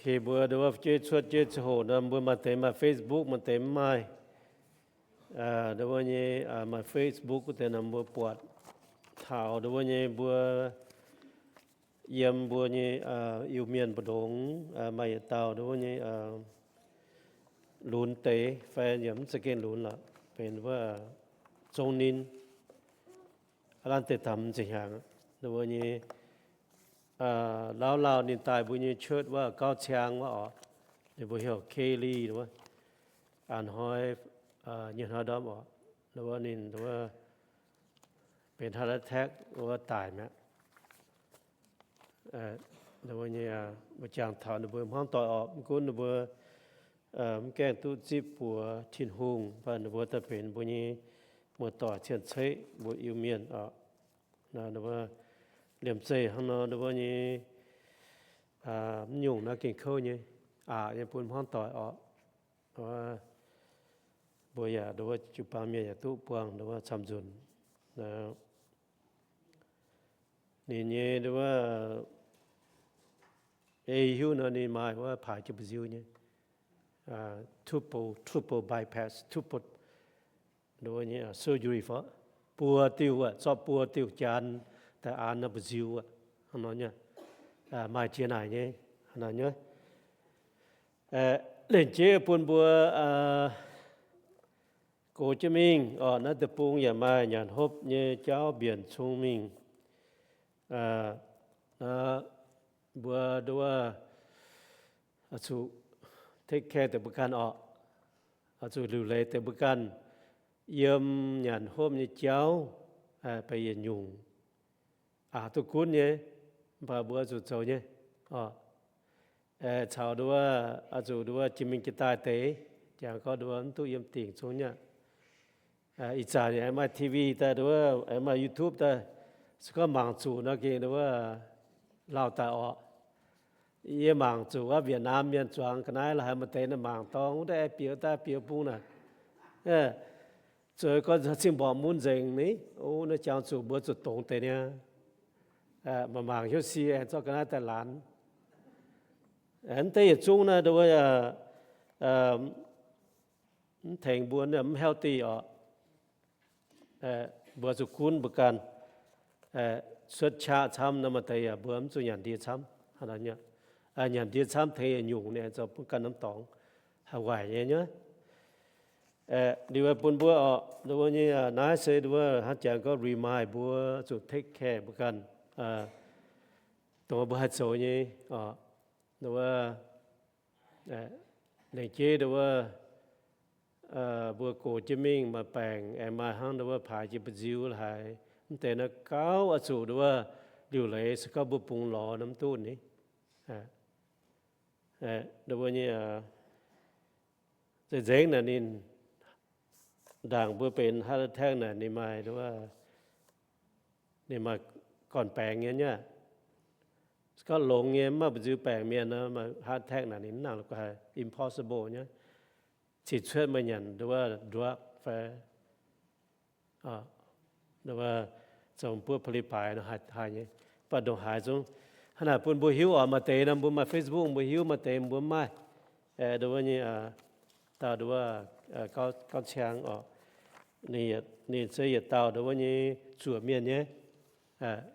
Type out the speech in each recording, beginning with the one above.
Mbuo nduov fu'jueiv cuotv jienv ziangh hoc nor, mbuo maaih deix maaih Facebook, maaih deix mv maaih. Nduov nyei maaih Facebook wuov deix nor, mbuo buatc taux nduov nyei mbuo yiem mbuo nyei Iu-Mienh mbu'ndongx maaih yietc dauh nduov nyei lunx deix fai yaac mv za'gengh lunx lorqc, benx wuov zong ninh, aav laanh deix da'hmz ziepc hnyangx, nduov nyei lauh lauh ninh daaih mbuo nyei church wuov gauv ciang wuov oc. Ninh mbuo heuc Kaylee wuov, a'hnoi nyei hnoi ndorm oc, nduov ninh benx heart attack wuov daic mi'aqv. Mbuo jangx taux ninh mbuo hmuangv doic orqc, mv gunv ninh mbuo mv gaengh duqv zipv buoz Tin-Hungh, mv baac ninh mbuo daaih benx mbuo nyei muoz-doic cien-ceqv mbuo Iu-Mienh oc. Liemh zeih hnangv nor ninh mbuo nyei mv nyungc naaiv gengh kouv nyei, aqc nyei bun hmuangv doic orqc. Mbuo yaac nduov jiu-baang mienh yaac duqv buangh nduov camv-nzunc. Ninh nyei nduov, ei hiuv nor ninh maaih wuov paaix jienv mbu'nziu nyei, triple, triple bypass, triple nduov nyei surgery fai buo diuh aqv, zorqv buo diuh jaan daaih an nor mbu'nziu aqv, hnangv nor nyei. Maaih jiex naaic nyei, hnangv nor nyei. Lengc jeiv bun mbuo gox jienv mingh orqc. Naaiv deic-bung yaac maaih nyanc hopv nyei jauv mbienc cung mingh. Mbuo nduov zuqc take care deix mbuo ganh orqc, zuqc liuc leiz deix mbuo ganh yiem nyanc hopv nyei jauv, beiv yietc nyungc aqc duqv gunv nyei, mv baac mbuo zuqc zoux nyei. Caux nduov, zuqc nduov jiex mingh jiex daaih deix, jangx gorngv nduov mv duqv yiem dingc zungv nyei. Ih zanc aengx maaih T V daaih nduov, aengx maaih YouTube daaih, se gorngv mangc zuqc nor gengh nduov lauh daaih orqc. Yie mangc zuqc wuov Vietnam mienh zuangx ga'naaiv la'haaix maaih deix naaiv mangc dorngx wuov deix aengx bieqc daaih bieqc bung naaic. Zueiz gorngv cing-mborqc mun nzengc ni, o, naaiv jangx zuqc mbuo zuqc dongz deix niaa. Mangc mangc hnyouv sie aengx zorqv ga'naaiv daaih laanz. Mv deix yietc zungv naaiv nduov mv tengx mbuo mv healthy orqc. Mbuo zuqc gunv mbuo ganh, cuotv qaqv camv nor maaih deix yaac mbuo mv zuqc nyanc ndie camv. Nyanc ndie camv tengx yietc nyungc ninh zoux bun ganh norm dorngx haih waaic nyei nyei. Liuz bun mbuo orqc, nduov nyei naaiv se nduov hnangv jangx gorngv remind mbuo zuqc take care mbuo ganh, dongh mbuo haih zoux nyei orqc. Nduov lengc jeiv nduov mbuo gox jienv mingh maaih baengc aengx maaih hnangv nduov paaix jiex mbu'nziu la'haaix, mv deix naaiv gauh oix zuqc nduov liuc leiz se gorngv mbuo bungx lorz nor mv duqv ni. Nduov nyei nzengc nzengc naaic ninh ndaangc mbuo benx heart attack naaic ninh maaih nduov, ninh maaih gorn-baengx nyei nyei. Se gorngv longx nyei mv maaih mbu'nziu baengc mienh nor, maaih heart attack naaic ninh mv nangc la'guaih haiz, impossible nyei. Cih cuotv meih nyanc nduov drug fai zoux buov peli-baaix nor haaix nyei. Mv baac ndongc haaix zungv hnangv naaic bun mbuo hiuv oc. Maaih deix nor mbuo maaih Facebook mbuo hiuv, maaih deix mbuo mv maaih. Nduov nyei dauh nduov gauv ciang oc. Ninh se yietc dauh nduov nyei zuoqc mienh nyei.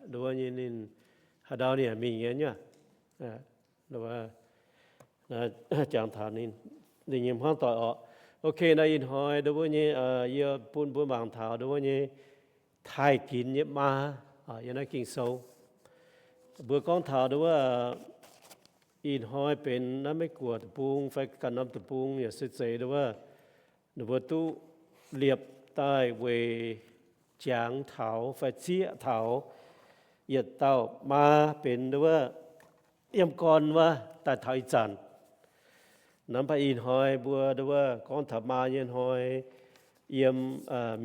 Nduov nyei ninh haaix ndau ninh yaac mingh nyei nyei. Jangx taux ninh nyei hmuangv doic orqc. Ok, naaiv ih hnoi nduov nyei yie bun mbuo mangc taux nduov nyei taaih ginx nyei maa yiem naaiv Ging-Sou. Mbuo gorngv taux nduov ih hnoi benx naaiv Meiv Guoqv deic-bung fai ganh norm deic-bung yaac se zeiz nduov, ninh mbuo duqv liepc daaih weic jangx taux fai zieqc taux yietc dauh maa benx nduov yiem gorn wuov daaih taux ih zanc. Nor mv baac ih hnoi mbuo nduov gorngv taux maa nyei hnoi yiem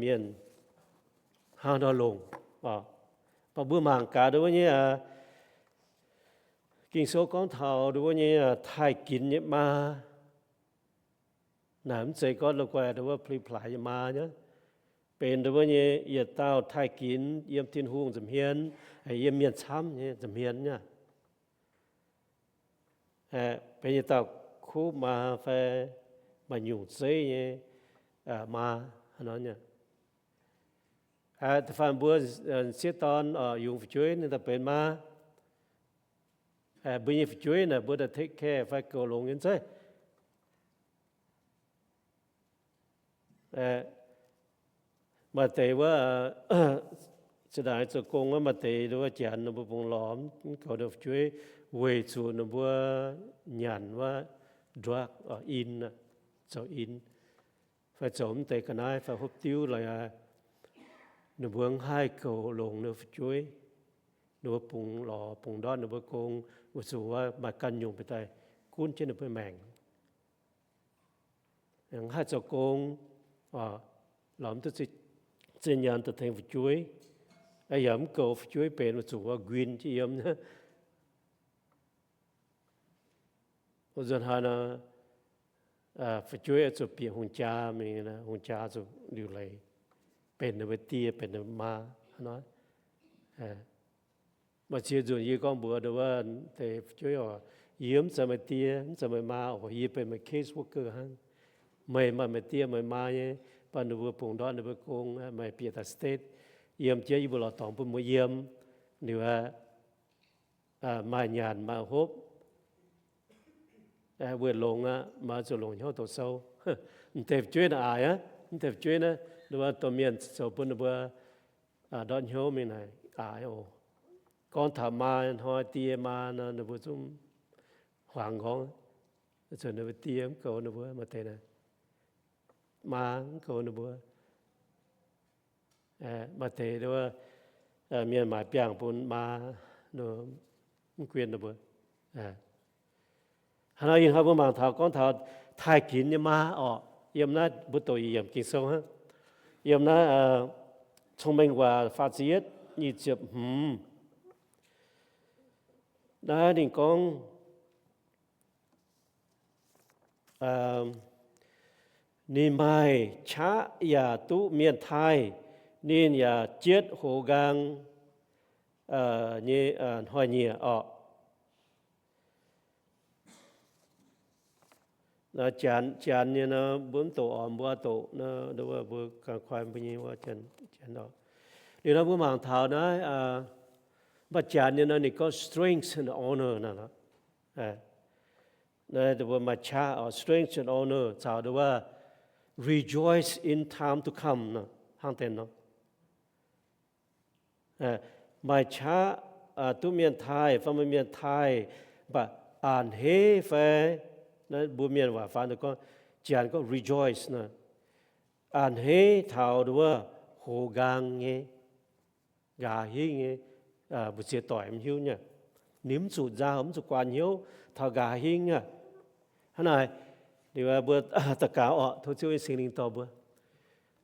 mienh hnangv nor longc. Mv baac mbuo mangc gaax nduov nyei Ging-Sou gorngv taux nduov nyei taaih ginx nyei maa. Naaic mv zeiz gorngv la'guaih nduov pli-plaaix nyei maa nyei. Benx nduov nyei yietc dauh taaih ginx yiem Tin-Hungh nza'hmien, yiem mienh camv nyei nza'hmien nyei. benx yietc dauh kuv maa fai maaih nyungc zeiv nyei maa hnangv nor. Da'faanh mbuo sieqv dorn yungz fu'jueiv ninh daaih benx maa, mbuo nyei fu'jueiv naaic mbuo daaih take care fai goux longx nyei zeiv. Maaih deix wuov, zinh ndaangc zoux gong wuov, maaih deix wuov janx ninh mbuo bungx lorz mv goux ninh fu'jueiv weic zuqc ninh mbuo nyanc wuov drug, in, zoux in, fai zoux mv deix ga'naaiv fai hopv diuv lorqc, ninh mbuo mv haih goux longx ninh fu'jueiv. Ninh mbuo bungx lorz bungx ndortv ninh mbuo gong weic zuqc wuov maaih ganh nyungc bieqc daaih gunv jienv ninh mbuo maengc. Mv haih zoux gong, lorz mv duqv zinh nyaanh daaih tengx fu'jueiv, yaac mv goux fu'jueiv benx weic zuqc wuov nquin jienv yiem. Nzunc haaix nor, fu'jueiv oix zuqc bieqc hungh jaa mingh, hungh jaa zuqc liuc leiz, benx ninh mbuo die, benx ninh mbuo maa hnangv nor. Maaih ziex nzunc yie gorngv mbuox wuov deix fu'jueiv oc, yie mv zeiz meih die, mv zeiz meih maa oc, yie benx meih case worker hnangv. Meih maaih meih die meih maa nyei, mv baac ninh mbuo bungx ndortv ninh mbuo gong, meih bieqc daaih state, yiem jienv yie mbuo lorz dorngx bun meih yiem. Liuz aqv, maaih nyanc maaih hopv, weic longx aqv, meih zuqc longc hnyouv doqc sou. Mv deix fu'jueiv naaic aaix aqv, mv deix fu'jueiv naaiv, ninh mbuo domh mienh zoux bun ninh mbuo ndortv hnyouv mingh naaic aaix oc. Gorngv taux maa hnoi, die maa nor, ninh mbuo zungv hmuangx nqorngv, zuqc ninh mbuo die mv goux ninh mbuo, maaih deix naaic, maa mv goux ninh mbuo. Maaih deix mienh maaiz biangh bun maa, mv guen ninh mbuo. Hnangv nor ih hnoi mbuo mangc taux gorngv taux taaih ginx nyei maa orqc. Yiem naaiv mbuo doqc yiemc Ging-Sou hnangv. Yiem naaiv Cong-Mengh Waac faah ziepc yietv nyic ziepc hmz. Naaiv ninh gorngv, ninh maaih qaqv yaac duqv mienh taaih. Ninh yaac jietv hoz nqaang nyei hnoi-nyieqc orqc. Janx, janx nyei nor, mbuo mv doqc orqc, mbuo doqc nor, mbuo ganh kuaix mbuo nyei wuov janx orqc. Liuz nor mbuo mangc taux naaiv, mv baac janx nyei nor ninh gorngv strength and honor nor. Naaiv mbuo maaih qaqv orqc, strength and honor caux nduov wuov rejoice in time to come nor, hnangv deix nor. Maaih qaqv duqv mienh taaih fai maaih mienh taaih, mv baac a'hneiv fai, mbuo mienh waac faan gorngv, janx gorngv rejoice nor, a'hneiv taux nduov wuov hoz nqaang nyei, nqaax hingv nyei, mbu'ziex doic mv hiuv nyei. Ninh mv zuqc nzauh, mv zuqc guaax hnyouv taux nqaax hingv aqv. Hnangv naaic, liuz mbuo daux gaux orqc, tov Ziouv nyei Singx Lingh dorh mbuo.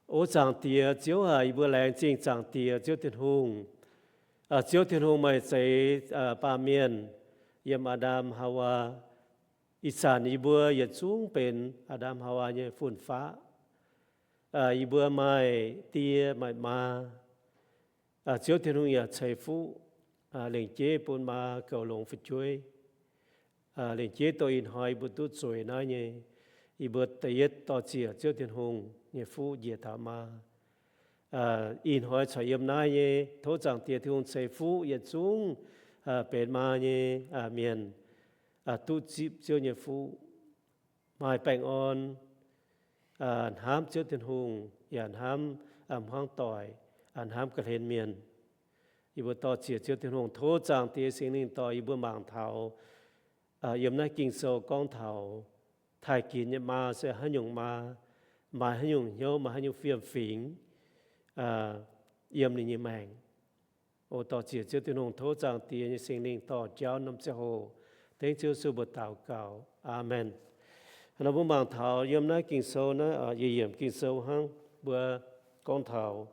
O Zaangc Diex Ziouv aac, yie mbuo laengz zingh Zaangc Diex Ziouv Tin-Hungh. Ziouv Tin-Hungh, meih zeix baamh mienh yiem Aa^ndam, Haawaa. Ih zanc yie mbuo yietc zungv benx Aa^ndam, Haawaa nyei fun-faqv. Yie mbuo maaih die maaih maa. Ziouv Tin-Hungh yaac ceix fuqv lengc jeiv bun maa goux longx fu'jueiv. Lengc jeiv dongh ih hnoi yie mbuo duqv zueiz naaiv nyei, yie mbuo da'yietv dor-ziec Ziouv Tin-Hungh nyei fuqv njiec taux maa. Ih hnoi corc yiem naaiv nyei, tov Zaangc Diex Tin-Hungh ceix fuqv yietc zungv benx maa nyei mienh duqv zipv Ziouv nyei fuqv, maaih baengh orn, hnamv Ziouv Tin-Hungh, yaac hnamv hmuangv doic, hnamv ga'hlen mienh. Yie mbuo dor-ziec Ziouv Tin-Hungh, tov Zaangc Diex Singx Lingh dorh yie mbuo mangc taux yiem naaiv Ging-Sou gorngv taux taaih ginx nyei maa se haaix nyungc maa, maaih haaix nyungc hnyouv, maaih haaix nyungc fiem-fingx yiem ninh nyei maengc. O dor-ziec Ziouv Tin-Hungh, tov Zaangc Diex nyei Singx Lingh dorh jauv norm ziangh hoc. Dengv Ziouv Yesu mbuo daux gaux. Aamen. Nor mbuo mangc taux yiem naaiv Ging-Sou naaiv, yietc yiemc Ging-Sou hnangv, mbuo gorngv taux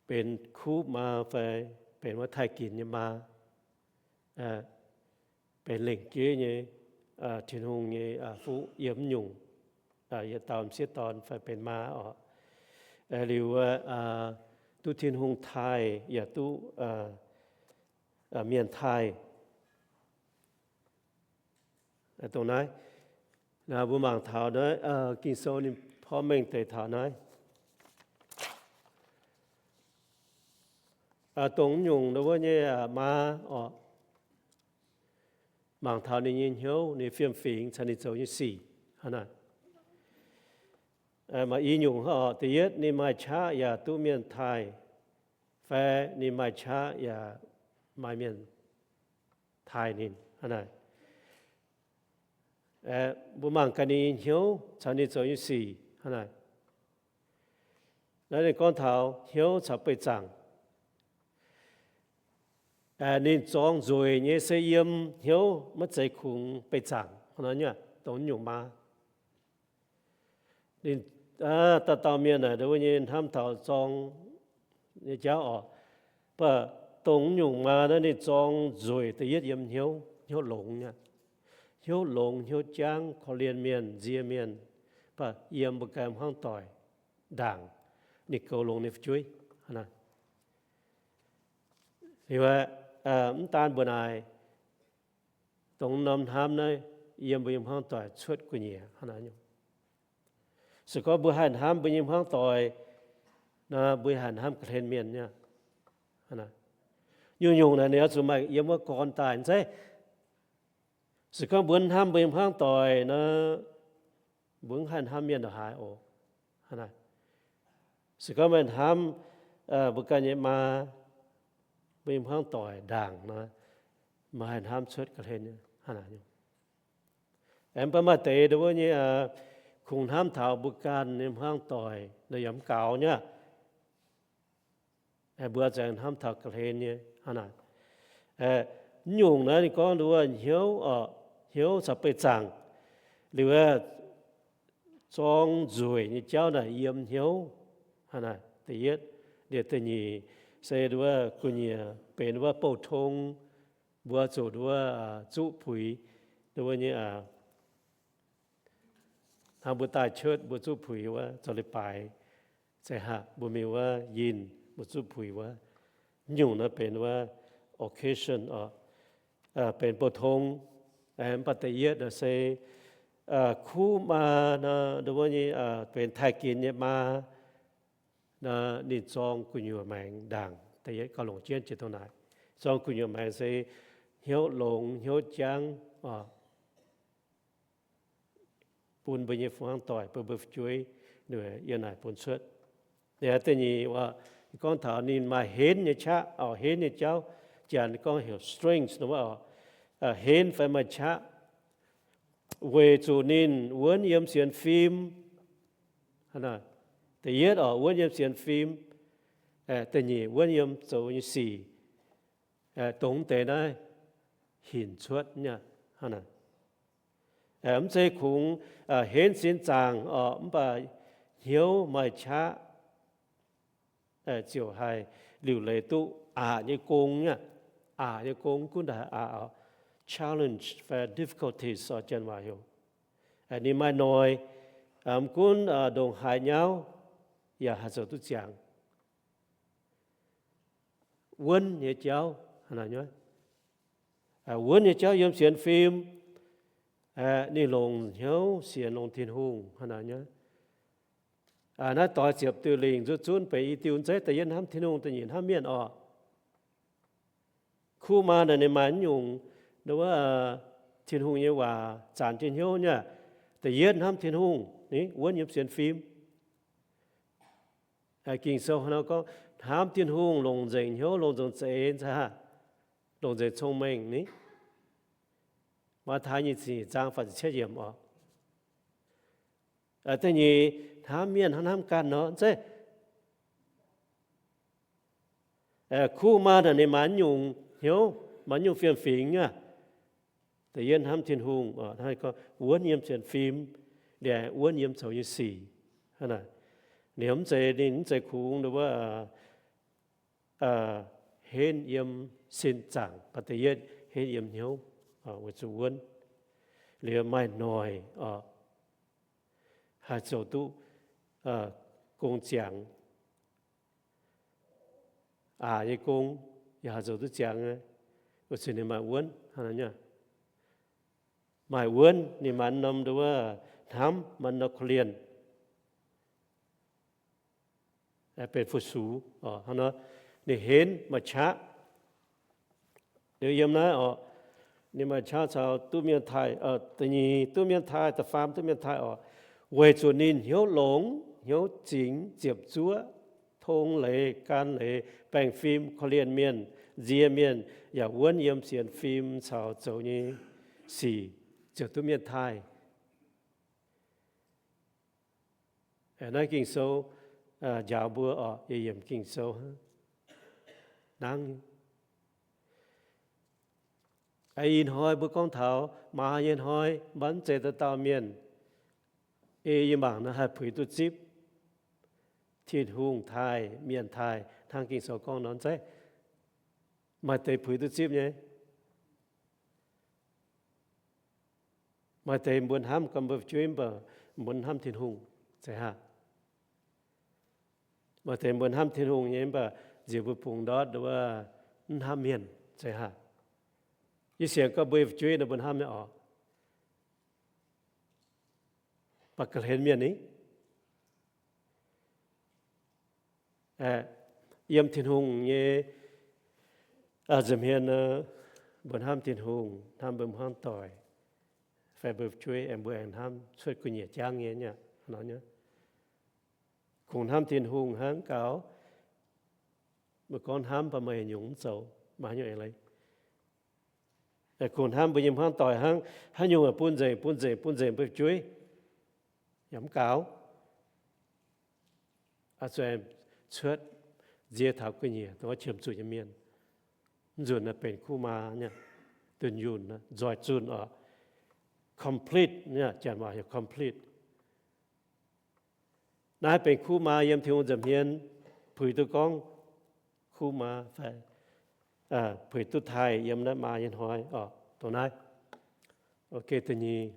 benx kuv maa fai benx wuov taaih ginx nyei maa, benx lengc jeiv nyei, Tin-Hungh nyei fuqv yiem mv nyungc, yietc dauh m'sieqv dorn fai benx maa oc. Liuz duqv Tin-Hungh taaih yaac duqv mienh taaih. Dongh naaiv, mbuo mangc taux naaiv Ging-Sou ninh porv mengh deix taux naaiv. Dongh nyungc wuov nyei maa oc, mangc taux ninh nyei hnyouv, ninh fiem-fingx caux ninh zoux nyei sic. Hnangv naaic, maaih i nyungc oc. Da'yietv, ninh maaih qaqv yaac duqv mienh taaih, fai ninh maaih qaqv yaac maaih mienh taaih ninh. Hnangv naaic, mbuo mangc gaax ninh nyei hnyouv caux ninh zoux nyei sic. Hnangv naaic, naaiv ninh gorngv taux hnyouv caux beih zaangc. Ninh zorng nzueic nyei se yiem hnyouv, maiv zeiz kungx beih zaangc. Hnangv naaic, dongh nyungc maa, ninh, dauh dauh mienh naaic, wuov nyei hnamv taux zorng nyei jauv oc. Mv baac dongh nyungc maa naaiv ninh zorng nzueic da'yietv yiem hnyouv, hnyouv longx nyei. Hnyouv longx, hnyouv jangv, korv-lienh mienh, nzie mienh, mv baac yiem mbuo ganh hmuangv doic ndaangc, ninh goux longx ninh fu'jueiv. Hnangv naaic, liuz aeqv, mv daan mbuo naaic, dongh norm hnamv naaiv yiem mbuo nyei hmuangv doic cuotv gu'nyuoz. Hnangv naaic, se gorngv mbuo haih hnamv mbuo nyei hmuangv doic nor, mbuo haih hnamv ga'hlen mienh nyei. Nyungc-nyungc naaic ninh oix zuqc maaih yiem wuov gorn daaih, mv zeiz? Se gorngv mbuo hnamv mbuo nyei hmuangv doic nor, mbuo mv haih hnamv mienh ndongc haaix oc. Hnangv naaic, se gorngv meih hnamv mbuo ganh nyei maa, mbuo nyei hmuangv doic ndaangc nor, meih haih hnamv cuotv ga'hlen nyei. Hnangv naaic, mv baac maaih deix wuov nyei kungx hnamv taux mbuo ganh nyei hmuangv doic nor yaac mv gaux nyei. Mbuo aengx hnamv taux ga'hlen nyei. Hnangv naaic, nyungc naaiv ninh gorngv wuov hnyouv, hnyouv caux beih zaangc. Liuz aeqv, zorng nzueic nyei jauv naaic yiem hnyouv. Hnangv naaic, da'yietv. Liuz da'nyeic se wuov gu'nyuoz benx wuov bouh tong, mbuo zuqc wuov zuqv puix, wuov nyei hnangv mbuo daaih cuotv mbuo zuqv puix wuov, zoux leiz-baaix, zeiz haaix mbuo mingh wuov yinh mbuo zuqv puix wuov. Nyungc naaiv benx wuov occasion oc, benx bouh tong. Mv baac da'yietv nor se kuv maa nor, wuov nyei benx taaih ginx nyei maa nor, ninh zorng gu'nyuoz maengx ndaangc. Da'yietv gauh longc jienv jiex dongh naaic. Zorng gu'nyuoz maengx se hnyouv longx hnyouv jangv oc, bun mbuo nyei hmuangv doic, bun mbuo fu'jueiv, yiem naaic bun cuotv. Liuz da'nyeic, gorngv taux ninh maaih henv nyei qaqv, henv nyei jauv, Janx gorngv heuc strength nor wuov oc, henv fai maaih qaqv, weic zuqc ninh wuonv yiem sienx fim. Da'yietv oc, wuonv yiem sienx fim. Da'nyeic, wuonv yiem zoux nyei sic. Dongh deix naaiv hinc cuotv nyei. Mv zeiz kungx henv sin zaangc oc, mv baac hnyouv maaih qaqv ziouc haih liuc leiz duqv aqc nyei gong nyei. Aqc nyei gong, gunv daaih aqc oc, challenge fai difficulties oc, Janx waac heuc. Ninh maaih noic, mv gunv ndongc haaix nyauv yaac haih zoux duqv ziangx. Wuonv nyei jauv, wuonv nyei jauv yiem sienx fim, ninh longc hnyouv sienx longx Tin-Hungh hnangv naaic nyei. Naaiv doix ziepc diuh lingc nzuqc zunv benx i diuh zeiv, da'yietv hnamv Tin-Hungh, da'nyeic hnamv mienh oc. Kuv maa naaic ninh maaih nyungc, wuov, Tin-Hungh nyei waac zanc jienv hnyouv nyei. Da'yietv hnamv Tin-Hungh, wuonv yiem sienx fim. Ging-Sou nor gorngv hnamv Tin-Hungh longc nzengc hnyouv, longc nzengc za'eix, longc nzengc cong-mengh ni. Matv^taai nyic ziepc nyeic zaang faah ziepc cietv yiemc oc. Da'nyeic hnamv mienh hnangv hnamv ganh nor zeiv. Kuv maa naaic ninh maaih nyungc hnyouv, maaih nyungc fiem-fingx nyei. Da'yietv hnamv Tin-Hungh, wuonv yiem sienx fim, liuz wuonv yiem zoux nyei sic. Liuz mv zeiz ninh mv zeiz kungx wuov henv yiem sin zaangc, baac da'yietv henv yiem hnyouv, weic zuqc wuonv. Liuz maaih noic oc, haih zoux duqv gong ziangx. Aqc nyei gong yaac haih zoux duqv ziangx nyei. Weic zuqc ninh maaih wuonv, maaih wuonv, ninh maaih norm nduov hnamv, maaih norm korv-lienh, benx fu-sux. Ninh henv maaih qaqv. Liuz yiem naaiv oc, ninh maaih qaqv caux duqv mienh taaih, da'nyeic duqv mienh taaih, da'faam duqv mienh taaih oc, weic zuqc ninh hnyouv longx, hnyouv zingx, ziepc zuoqv, tong leiz, gan leiz, baengh fim, korv-lienh mienh, nzie mienh, yaac wuonv yiem sienx fim caux zoux nyei sic, ziouc duqv mienh taaih. Naaiv Ging-Sou njaaux mbuo oc, yietc yiemc Ging-Sou hnangv. Ih hnoi mbuo gorngv taux maa nyei hnoi, mv zeiz dauh dauh mienh. Ei yie mangc nor haih puix duqv zipv. Tin-Hungh taaih, mienh taaih, hnangv Ging-Sou gorngv nor zeiz. Maaih deix puix duqv zipv nyei. Maaih deix mbuo hnamv gorngv mbuo fu'jueiv mv baac mbuo mv hnamv Tin-Hungh, zeiz haah? Maaih deix mbuo hnamv Tin-Hungh nyei mv baac nziex mbuo bungx ndortv wuov mv hnamv mienh, zeiz haah? Yie sienx gorngv mbuo fu'jueiv nor mbuo hnamv nyei oc. Mv baac ga'hlen mienh ni, yiem Tin-Hungh nyei nza'hmien mbuo hnamv Tin-Hungh, hnamv mbuo hmuangv doic, fai mbuo fu'jueiv aengx mbuo aengx hnamv cuotv gu'nyiec jangv nyei. Kungx hnamv Tin-Hungh hnangv gaux. Mbuo gorngv hnamv mv baac maaih nyungc mv zoux, maaih nyungc eix leiz. Kungx hnamv mbuo nyei hmuangv doic hnangv, haaix nyungc bun nzengc, bun nzengc, bun nzengc mbuo fu'jueiv, yaac mv gaux. Cuotv nzie taux gu'nyiec, dongh wuov qiemx zuqc nyei mienh, mv nzunc naaiv benx kuv maa, dunh yunh, nzoih zunh oc, complete, Janx waac heuc complete. Naaiv benx kuv maa yiem Tin-Hungh nza'hmien, puix duqv gorngv kuv maa fai puix duqv taaih yiem naaiv maa nyei hnoi oc, dongh naaiv. Da'nyeic,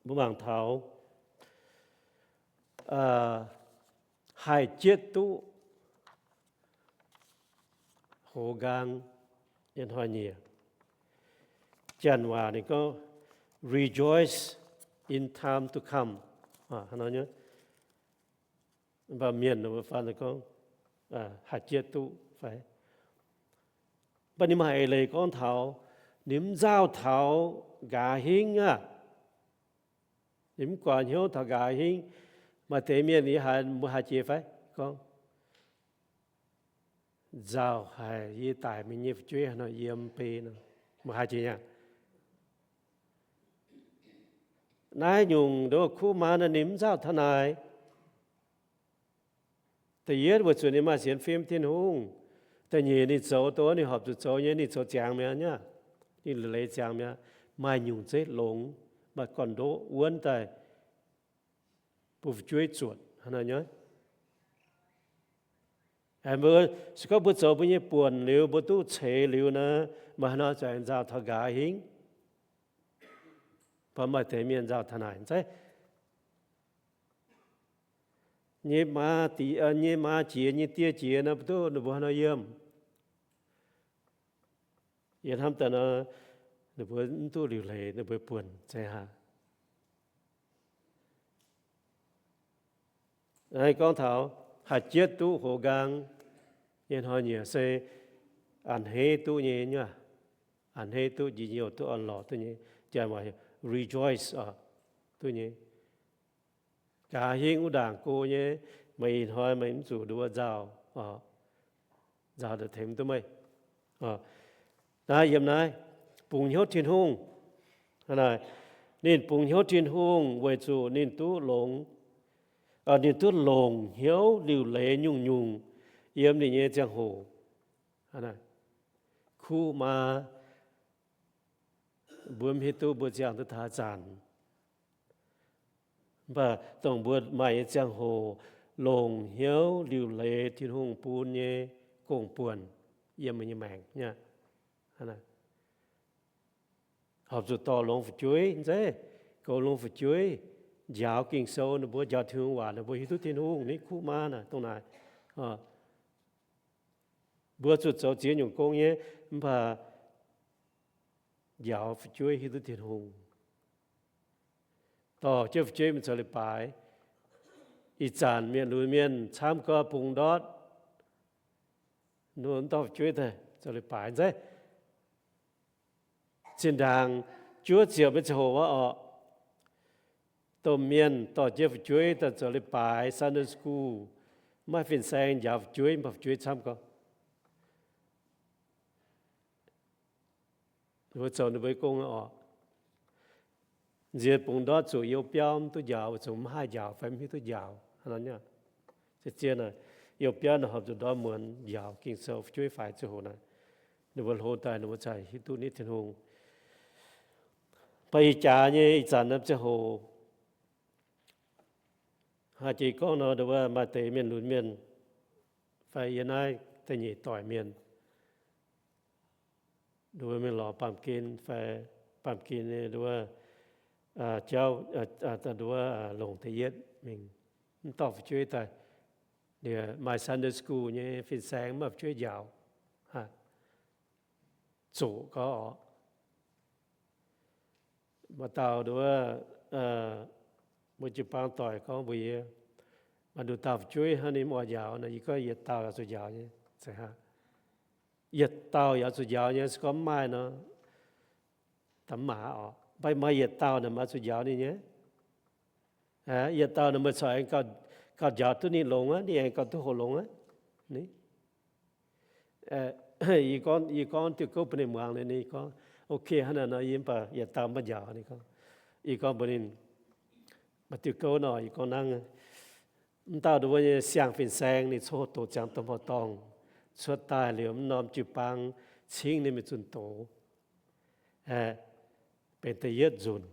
mbuo mangc taux haih jietv duqv hoz nqaang nyei hnoi-nyieqc. Janx waac ninh gorngv rejoice in time to come. Mv baac mienh mbuo faan gorngv haih jietv duqv fai. Mv baac ninh maaih eix leiz gorngv taux ninh mv nzauh taux nqaax hingv aqv. Ninh mv guaax hnyouv taux nqaax hingv. Maaih deix mienh yie haiz mbuo haiz jiex fai gorngv, nzauh haic, yie daic mingh nyei fu'jueiv haaix nor yiem bei nor, mbuo haiz jiex nyei aqv. Naaiv nyungc nduov kuv maa nor ninh mv nzauh taux naaic. Da'yietv weic zuqc ninh maaih sienx fim Tin-Hungh. Da'nyeic ninh zoux dongh ninh horpc zuqc zoux nyei, ninh zoux ziangx mi'aqv, ninh leiz ziangx mi'aqv. Maaih nyungc zeiv longx, maaih gorn-ndoqv wuonv daaih bun fu'jueiv zuotc hnangv naaiv nyei. Mbuo se gorngv mbuo zoux mbuo nyei buonc liuz, mbuo duqv ceix liuz nor, maaih haaix nor zuqc nzauh taux nqaax hingv? Mv baac maaih deix mienh nzauh taux naaic zeiv. Nyei maa, nyei maa jiex, nyei die jiex nor, mbuo duqv ninh mbuo haaix nor yiem? Yie hnamv daaih nor, ninh mbuo mv duqv liuc leiz ninh mbuo buonc zeiv haic. Naaiv gorngv taux haih jietv duqv hoz nqaang nyei hnoi-nyieqc se a'hneiv duqv nyei, a'hneiv duqv njien-youh, duqv orn-lorqc duqv nyei. Janx waac rejoice oc, duqv nyei. Nqaax hingv wuov ndaangc go nyei, meih ih hnoi meih mv zuqc nduov nzauh, nzauh daaih tengx duqv meih. Naaiv yiem naaiv bungx hnyouv Tin-Hungh. Ninh bungx hnyouv Tin-Hungh weic zuqc ninh duqv longx, ninh duqv longc hnyouv liuc leiz nyungc-nyungc yiem ninh nyei ziangh hoc. Kuv maa, mbuo mv hiuv duqv mbuo ziangh duqv taux haaix zanc. Mv baac dongh mbuo maaih nyei ziangh hoc longc hnyouv liuc leiz Tin-Hungh bun nyei gong-buonc yiem mbuo nyei maengc nyei. Horpc zuqc dorh longx fu'jueiv, zeiv, goux longx fu'jueiv, njaaux Ging-Sou ninh mbuo, njaaux Tin-Hungh waac ninh mbuo hiuv duqv Tin-Hungh nyei kuv maa naaic dongh naaic. Mbuo zuqc zoux ziex nyungc gong nyei, mv baac njaaux fu'jueiv hiuv duqv Tin-Hungh, dorh jienv fu'jueiv mingh zoux leiz-baaix. Ih zanc mienh lunx mienh camv gorngv bungx ndortv, mv dorh fu'jueiv daaih zoux leiz-baaix nzeiv. Zinh ndaangc juov ziepc maiv ziangh hoc wuov orqc, domh mienh dorh jienv fu'jueiv daaih zoux leiz-baaix, Sunday school, maiv fin-saeng njaaux fu'jueiv, mv baac fu'jueiv camv gorngv. Ninh mbuo zoux ninh mbuo nyei gong orqc. Nziex bungx ndortv zuqc you biauv mv duqv njaaux, weic zuqc mv haih njaaux fai mv hiuv duqv njaaux. Zien, youh biauv naaic horpc zuqc ndortv muonz njaaux Ging-Sou fu'jueiv faix ziangh hoc naaic, ninh mbuo hlo daaih ninh mbuo cingx hiuv duqv nitv Tin-Hungh. Baac ih jaax nyei ih zanc naaiv ziangh hoc haih jiex gorngv nor, maaih deix mienh lunx mienh fai yie naaiv da'nyeic doic mienh, mbuo mingh lorz baamh gen fai baamh gen nyei wuov jauv, wuov longc da'yietv mingh, mv dorh fu'jueiv daaih, maaih Sunday school nyei fin-saeng mv baac fu'jueiv njaaux, zoqc gorx orqc. Maaih dauh nduov, mbuo jiu-baang doic gorngv mbuox yie, maaih nduqc dauh fu'jueiv hnangv ninh mv oix njaaux nor, yie gorngv yietc dauh yaac zuqc njaaux nyei. Yietc dauh yaac zuqc njaaux nyei, se gorngv mv maaih nor, da'mv maaih orqc. Mv baac maaih yietc dauh naaic maaih zuqc njaaux ninh nyei. Yietc dauh naaic meih corc aengx gauh njaaux duqv ninh longx aqv, ninh aengx gauh duqv hoqc longx aqv. Yie gorngv, yie gorngv diuh gouv bun ninh muangx liuz, ninh gorngv, Ok, hnangv naaic nor, yie mv baac yietc dauh mv baac njaaux. Ninh gorngv, yie gorngv mbuox ninh, maaih diuh gouv nor, yie gorngv nangv, mv dauh nduov nyei siang fin-saeng ninh coqv hoqc doqc ziangx domh hoqc dorngh, cuotv daaih liuz mv norm jiu-baang cingv ninh mingh zunh doz, benx da'yietv nzunc,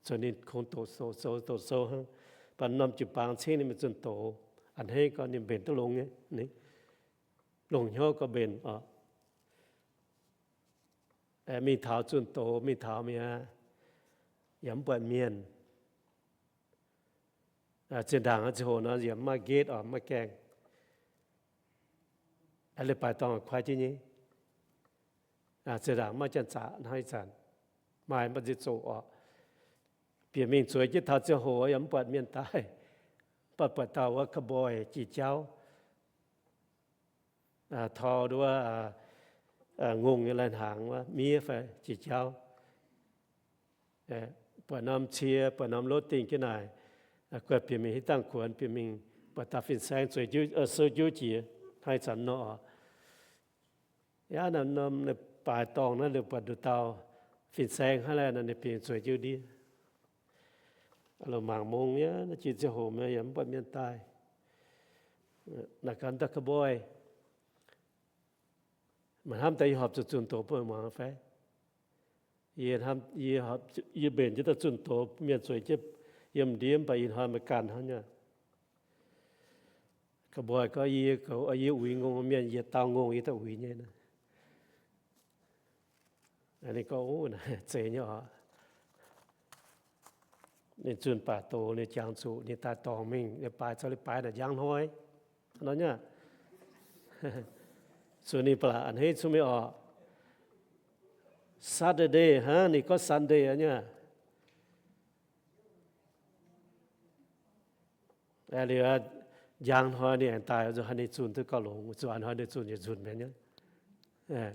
zuqc ninh kungx doqc sou, doqc sou hnangv. Mv baac norm jiu-baang cingv ninh mingh zunh doz, a'hneiv gorngv ninh mbenc duqv longx nyei, longc hnyouv gorngv mbenc orqc. Mingh taux zunh doz, mingh taux mi'aqv, yaac mv buatc mienh. Zinh ndaangc ziangh hoc nor yaac mv maaih gate orqc, mv maaih gaengh. Leiz-baaix dorngh kuaaiv jienv nyei. Zinh ndaangc mv maaih janx-zaqc hnangv ih zanc, maaih mv baac nziex zoqc orqc. Bieqc mingh zueiz jienv taux ziangh hoc yaac mv buatc mienh daaih, mv baac buatc dauh wuov cowboy jiex jauv tor nduov ngongh nyei lai-hnaangx wuov miev fai jiex jauv. Buatc norm cie, buatc norm lov dingh jienv naaic, guaih bieqc mingh hitv dangh kuonx, bieqc mingh buatc dauh fin-saeng zueiz jienv, sou jienv jiex hnangv ih zanc nor. Yaac norm leiz-baaix dorngh naaiv liuz buatc nduqc dauh fin-saeng hnangv laeh nor, ninh bieqc zueiz jienv ndiev. Loz-mangc mungz yaac naaiv jiex ziangh hoc yaac mv buatc mienh daaih. Naaic ganh daaih cowboy, maaih hnamv daaih yie horpc zuqc zunh doz bun muangx fai? Yie mbenc jienv daaih zunh doz, mienh zueiz jienv yiem ndiev, mv baac ih hnoi meih ganh hnangv nyei. Cowboy gorngv, Yie goux, yie uix ngongh mienh yietc dauh ngongh yie daaih uix nyei. Ninh gorngv, Zeiz nyei oc. Ninh zunh baac doz, ninh jangx zuqc ninh daaih dorngc mingh, ninh baaix zoux leiz-baaix naaic njang hnoi nor nyei. Zuqc ninh ba'laqc a'hneiv cun mingh orqc. Saturday hnangv, ninh gorngv Sunday nyei. Liuz, njang hnoi ninh aengx daaih, zuqc haaix ninh zunh duqv gauh longx, zuqc a'hnoi ninh zunh yietc nzunc mi'aqv nyei.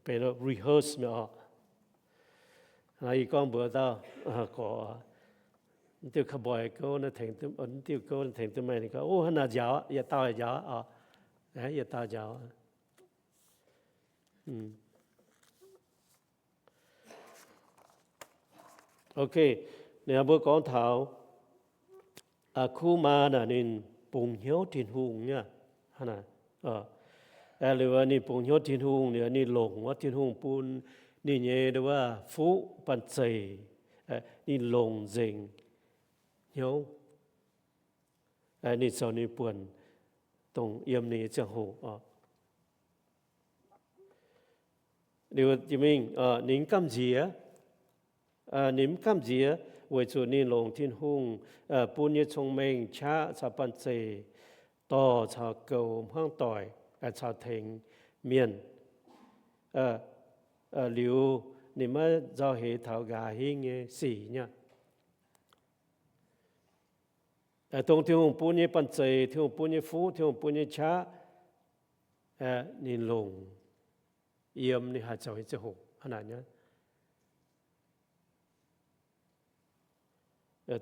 Benx rehearse mi'aqv orqc. Yie gorngv mbuox dauh gorx, Mv diuh cowboy gouv naaiv tengx, mv diuh gouv naaiv tengx duqv meih? Ninh gorngv, O, hnangv naaic njaaux, yietc dauh njaaux oc. Yietc dauh njaaux. Ok, ninh mbuo gorngv taux kuv maa naaic ninh bungx hnyouv Tin-Hungh nyei. Liuz ninh bungx hnyouv Tin-Hungh, liuz ninh longc wuov Tin-Hungh bun ninh nyei wuov fuqv banh zeic, ninh longc nzengc hnyouv. Ninh zoux ninh buonc dongh yiem ninh nyei ziangh hoc oc. Liuz jiex mingh ninh mv gamh nziex, ninh mv gamh nziex weic zuqc ninh longc Tin-Hungh bun nyei cong-mengh qaqv caux banh zeic dorh caux goux hmuangv doic caux tengx mienh. Liuz Ninh maiv nzauh heix taux nqa'haav hingv nyei sic nyei aqv. Dongh Tin-Hungh bun nyei banh zeic, Tin-Hungh bun nyei fuqv, Tin-Hungh bun nyei qaqv, ninh longc yiem ninh haih zoux nyei ziangh hoc hnangv naaic nyei.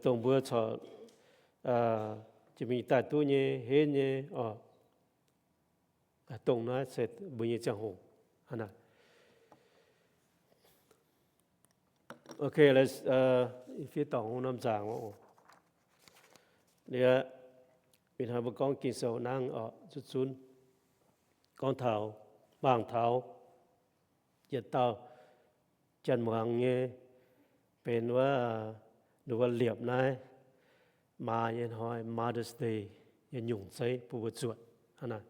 Dongh mbuo corc jiex mingh daaih duqv nyei, henv nyei oc. Dongh naaiv se mbuo nyei ziangh hoc hnangv naaic. Ok, fiev dorngc norm nzaangc oc. Liuz, ih hnoi mbuo gorngv Ging-Sou nangv oc, zunv zunv gorngv taux, mangc taux yietc dauh janx-muangz nyei benx wuov, ninh mbuo liepc naaiv maa nyei hnoi, Mother's Day nyei nyungc zeiv bun mbuo zuotc hnangv naaic.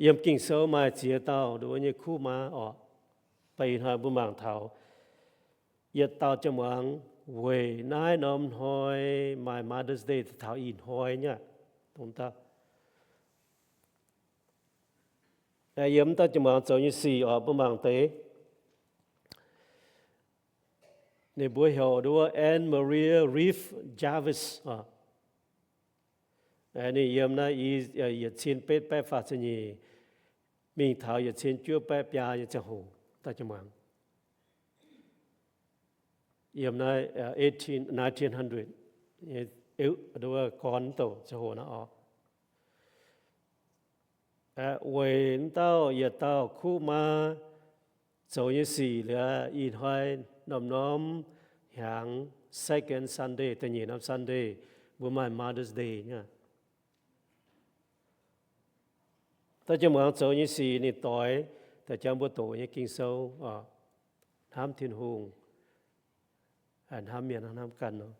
Yiem Ging-Sou maaih ziex dauh nduov nyei kuv maa oc. Baac ih hnoi mbuo mangc taux yietc dauh janx-muangz weic naaiv norm hnoi maaih Mother's Day taux ih hnoi nyei aqv. Dongh dauh yiem dauh janx-muangz zoux nyei sic oc, mbuo mangc deix. Ninh mbuo heuc nduov Anne Maria Reeve Jarvis oc. Ninh yiem naaiv i yietc cin betv baeqv faah ziepc nyeic mingh taux yietc cin juov baeqv biaa nyei ziangh hoc dauh janx-muangz. Yiem naaiv eighteen, nineteen hundred, nduov gorn douc ziangh hoc naaiv oc. Weic wuov dauh yietc dauh kuv maa zoux nyei sic liuz, ih hnoi norm-norm hnyangx second Sunday, da'nyeic norm Sunday, mbuo maaih Mother's Day nyei. Dauh janx-muangz zoux nyei sic ninh doix daaih jangx mbuo doqc nyei Ging-Sou, hnamv Tin-Hungh, hnamv mienh, hnamv ganh nor.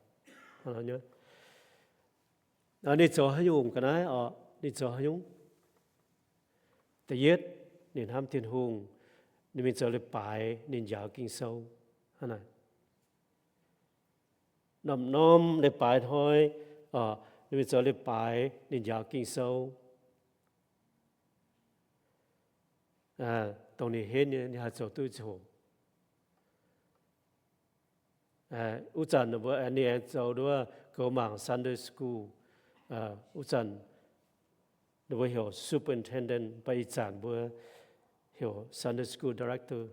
Ninh zoux haaix nyungc ga'naaiv oc? Ninh zoux haaix nyungc? Da'yietv, ninh hnamv Tin-Hungh, ninh mingh zoux leiz-baaix, ninh njaaux Ging-Sou. Hnangv naaic, norm-norm leiz-baaix hnoi, ninh mingh zoux leiz-baaix, ninh njaaux Ging-Sou. Dongh ninh henv nyei, ninh haih zoux duqv ziangh hoc. Wuov zanc ninh mbuo, ninh aengx zoux nduov goux mangc Sunday school. Wuov zanc ninh mbuo heuc superintendent, mv baac ih zanc mbuo heuc Sunday school director.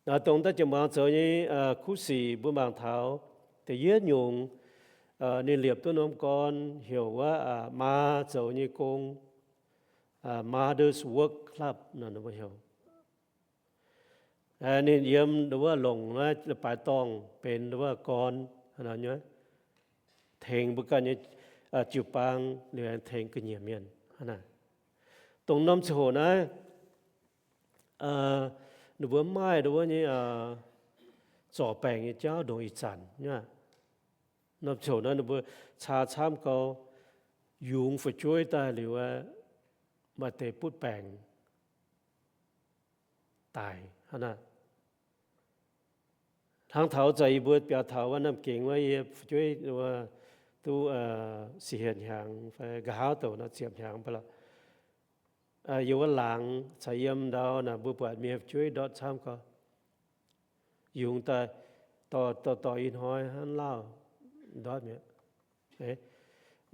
Dongh dauh janx-muangz zoux nyei kuv sic mbuo mangc taux da'yietv nyungc, ninh liepc duqv norm gorn heuc wuov maa zoux nyei gong, Mother's Work Club nor ninh mbuo heuc. Ninh yiem nduov longc naaiv leiz-baaix dorngh benx nduov gorn, tengx mbuo ganh nyei jiu-baang liuz aengx tengx ga'nyiec mienh. Dongh norm ziangh hoc naaiv, ninh mbuo maaih nduov nyei zorc baengc nyei jauv ndongc ih zanc nyei. Norm ziangh hoc naaiv ninh mbuo caa camv gau, yungz fu'jueiv daaih liuz, maaih deix butv baengc daic hnangv naaic. Hnangv taux zanc yie mbuo biaux taux wuov Namh Gengx wuov, yie fu'jueiv duqv siec hietc hnyangx fai nqa'haav douc nor ziepc hnyangx ba'laqc. Yiem wuov laangz caux yiem ndau naaic mbuo buatc mienh fu'jueiv ndortv camv gau. Yungz daaih dorh dorh ih hnoi hnangv lauh ndortv mi'aqv.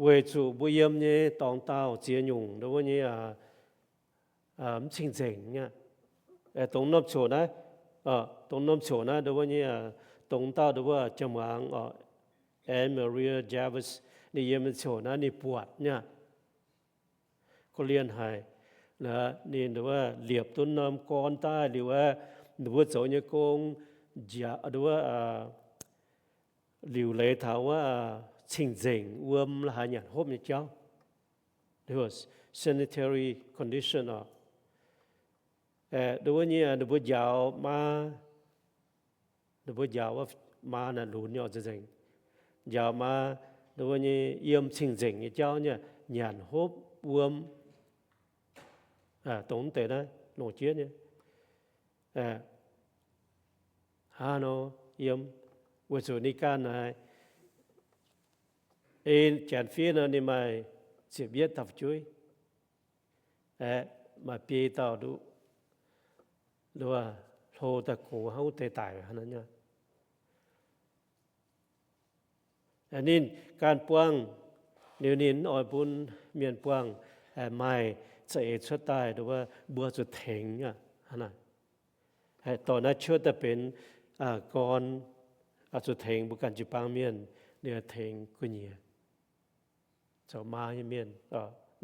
Weic zuqc mbuo yiem nyei dorngx daauh ziex nyungc nduov nyei mv cing-nzengc nyei. Dongh norm ziangh hoc naaiv, dongh norm ziangh hoc naaiv nduov nyei, dongh dauh nduov janx-muangz oc, Anne Maria Jarvis, ninh yiem nyei ziangh hoc naaiv ninh buatc nyei. Gorqv-lienh haic, ninh nduov liepc duqv norm gorn daaih liuz, ninh mbuo zoux nyei gong, nduov liuc leiz taux wuov cing-nzengc wuom la'haaix nyanc hopv nyei jauv, sanitary condition oc. Nduov nyei ninh mbuo njaaux maa, ninh mbuo njaaux wuov maa naaic lunx nyei oc nzengc. Njaaux maa nduov nyei yiem cing-nzengc nyei jauv nyei nyanc hopv wuom. Dongh mv deix naaiv longc jienv nyei. Hnangv nor yiem, weic zuqc ninh ganh naaic, ei janx fiev nor ninh maaih ziepc yietv dauh fu'jueiv. Aeqv, maaih biei dauh nduqc, nduqc hlo daaih gox hnangv wuov deix daic hnangv naaiv. Ninh ganh buangh liuz, ninh mv oix bun mienh buangh, maaih za'eix cuotv daaih nduqc wuov mbuo zuqc tengx aqv. Dorh naaiv cuotv daaih benx gorn, zuqc tengx mbuo ganh jiu-baang mienh, ninh tengx gu'nyuoz zoux maa nyei mienh,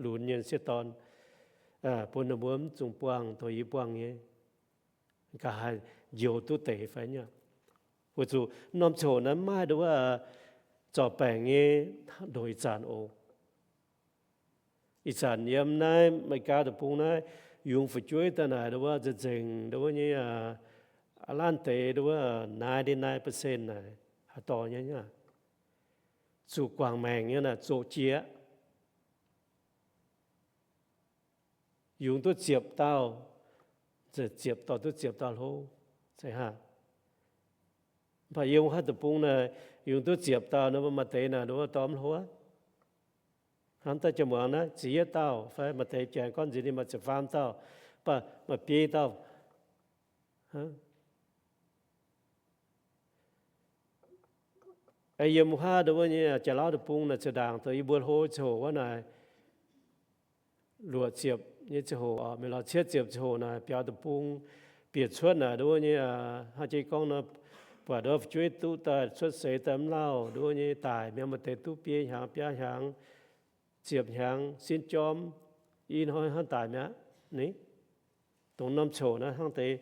lunx nyei sieqv dorn, bun ninh mbuo mv zungh buangh doix yie buangh nyei. Nqa'haav njoux duqv deix fai nyei. Weic zuqc norm ziangh hoc naaiv mv maaih nduqc wuov zorc baengc nyei ndoqc ih zanc oc. Ih zanc yiem naaiv Aa^me^li^gaa deic-bung naaiv, yungz fu'jueiv daaih naaic nduqc wuov nzengc nzengc nduqc wuov nyei, aav laanh deix nduqc wuov ninety nine percent naaic haaix dorngx nyei aqv, zuqc guangc maengc nyei naaic zoqc jiex. Yungz duqv ziepc dauh, ziepc dorh duqv ziepc dauh hlo, zeiz haav. Mv baac yiem wuov haav deic-bung naaic, yungz duqv ziepc dauh nor, maaih deix naaic nduqc wuov dorh mv hlo aqv. Hnamv daaih jiex muangx naaiv ziepc yietv dauh fai maaih deix janx gorngv nziex ninh maaih ziepc faam dauh, mv baac maaih biei dauh. Yiem wuov haav nduqc wuov nyei Jaax-Lauv deic-bung naaic ziouc ndaangc dongh yie mbuo hlo ziangh hoc wuov naaic, luoqc ziepc nyei ziangh hoc, mingh lorz cietv ziepc ziangh hoc naaic biaux deic-bung bieqc cuotv naaic nduqc wuov nyei, hnangv jiex gorngv nor, buatc nduqc wuov fu'jueiv duqv daaih cuotv seix daaih mv lauh nduqc wuov nyei daic mi'aqv. Maaih deix duqv biei hnyangx, biaa hnyangx, ziepc hnyangx, sin jorm, i hnoi hnangv daic mi'aqv. Ni, dongh norm ziangh hoc naaiv hnangv deix,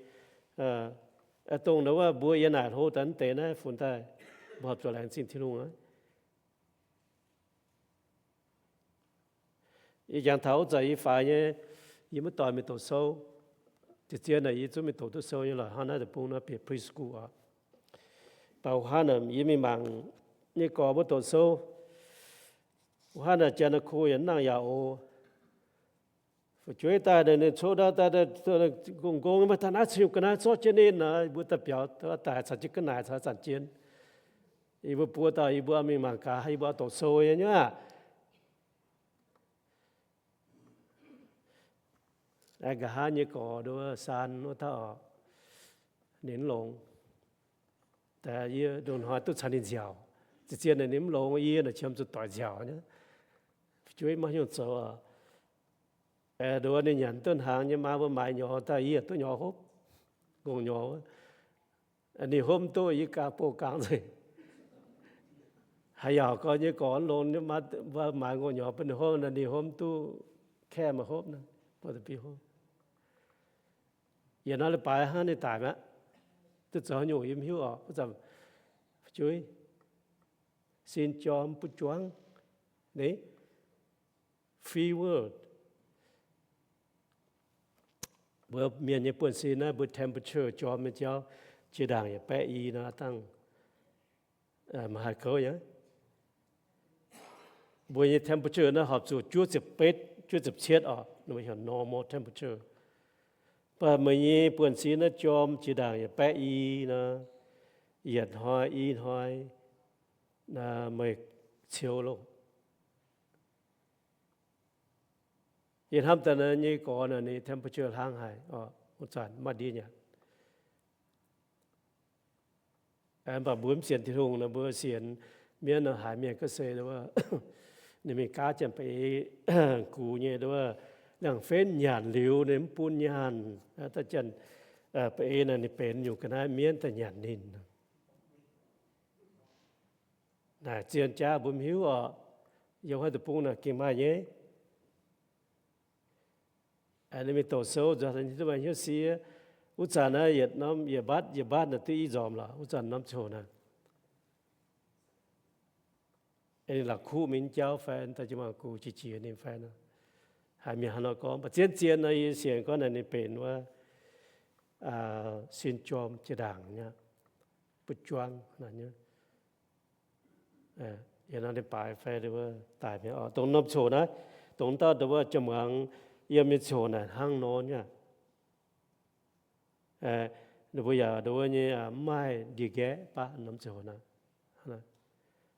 dongh nduqc wuov mbuo yiem naaic hlo daaih mv deix naaiv funx daaih, mbuo horpc zuqc laengz zingh Tin-Hungh aqv. Yie jangx taux wuov zanc yie faix nyei, yie maiv doix mingh doqc sou. Zien-zien naaic yie zungv mingh doqc duqv sou nyei lorqc. Hnangv naaiv deic-bung nor bieqc preschool oc. Baac wuov hnangv naaic yie mingh mangc nyei gorx mbuo doqc sou. Wuov hnangv naaic janx-ko yaac mv nangh yaac oc. Fu'jueiv daaih ninh, ninh cov ndau daaih, gong-gong maiv daaih naaiv cing ga'naaiv zorqv jienv ninh naaic, mbuo daaih biaux daaih caux jienv ga'naaiv caux zanc jien. Yie mbuo buo dauh, yie mbuo mingh mangc gaax, yie mbuo doqc sou nyei aqv. Nqa'haav nyei gorx nduov saan wuov dauh, ninh mv longx. Yie ndongc hnoi duqv caux ninh nziaauc. Zien-zien naaic ninh mv longx, yie naaic qiemx zuqc doic nziaauc nyei. Fu'jueiv maiv hnyouv zoux. Nduov ninh nyanc duqv hnaangx nyei maa mbuo maaiz nyorx daaih, yie duqv nyorx hopv, ngongh nyorx. Ninh hopv mv duqv, yie ga'bouh gangx nzengc. Haaix yaac gorx nyei gorx longx, mbuo maaiz ngongh nyorx bun ninh hopv, ninh hopv mv duqv, kaeqv maaih hopv, bouh da'bieiv hopv. Yietc norm leiz-baaix hnangv ninh daic mi'aqv. Duqv zoux haaix nyungc yie mv hiuv oc. Wuov zanc fu'jueiv sin jorm bujuangv, ni, fever. Mbuo mienh nyei buonv-sin naaiv mbuo temperature jorm nyei jauv, jiex ndaangc yietc baeqv i nor dangh maaih haaix kouv nyei. Mbuo nyei temperature naaiv horpc zuqc juov ziepc betv, juov ziepc cietv oc, normal temperature. Mv baac meih nyei buonv-sin naaiv jorm jiex ndaangc yietc baeqv i nor, yietc hnoi i hnoi meih ciou loh. Yie hnamv daaih naaiv nyei gorx naaic, ninh temperature hlang haic, wuov zanc maiv ndie nyanc. Mv baac mbuo mv sienx Tin-Hungh nor, mbuo sienx mienv nor, haiz mienh gorngv se ninh mingh gaav janx-baeqc gux nyei, liangx-fenv nyanc liuz ninh mv bun nyanc. Daaih janx-baeqc naaic ninh benx nyungc ga'naaiv mienv daaih nyanc ninh. Naaic zien jaav mbuo mv hiuv oc. Yiem haaix deic-bung naaic gengh maaih nyei. Ninh mingh doqc sou nzunc duqv maaih hnyouv sie. Wuov zanc naaiv yietc norm yietc mbatv yietc mbatv naaic duqv i nzormc lorqc. Wuov zanc norm ziangh hoc naaic, ninh la'kuqv mingh jauv fai daaih jiu-baang gux jiex jiex ninh fai nor, haiz mienh hnangv nor gorngv. Mv baac zien zien nor yie sienx gorngv naaic ninh benx wuov sin jorm jiex ndaangc nyei, bujuangv naaic nyei. Yie nor ninh baaix fai daaih mi'aqv. Dongh norm ziangh hoc naaiv, dongh dauh nduov wuov jiem-muangz yiem nyei ziangh hoc naaic hnangv nor nyei. Ninh mbuo yaac nduov nyei mv maaih ndie-nqaeqv baav norm ziangh hoc naaiv.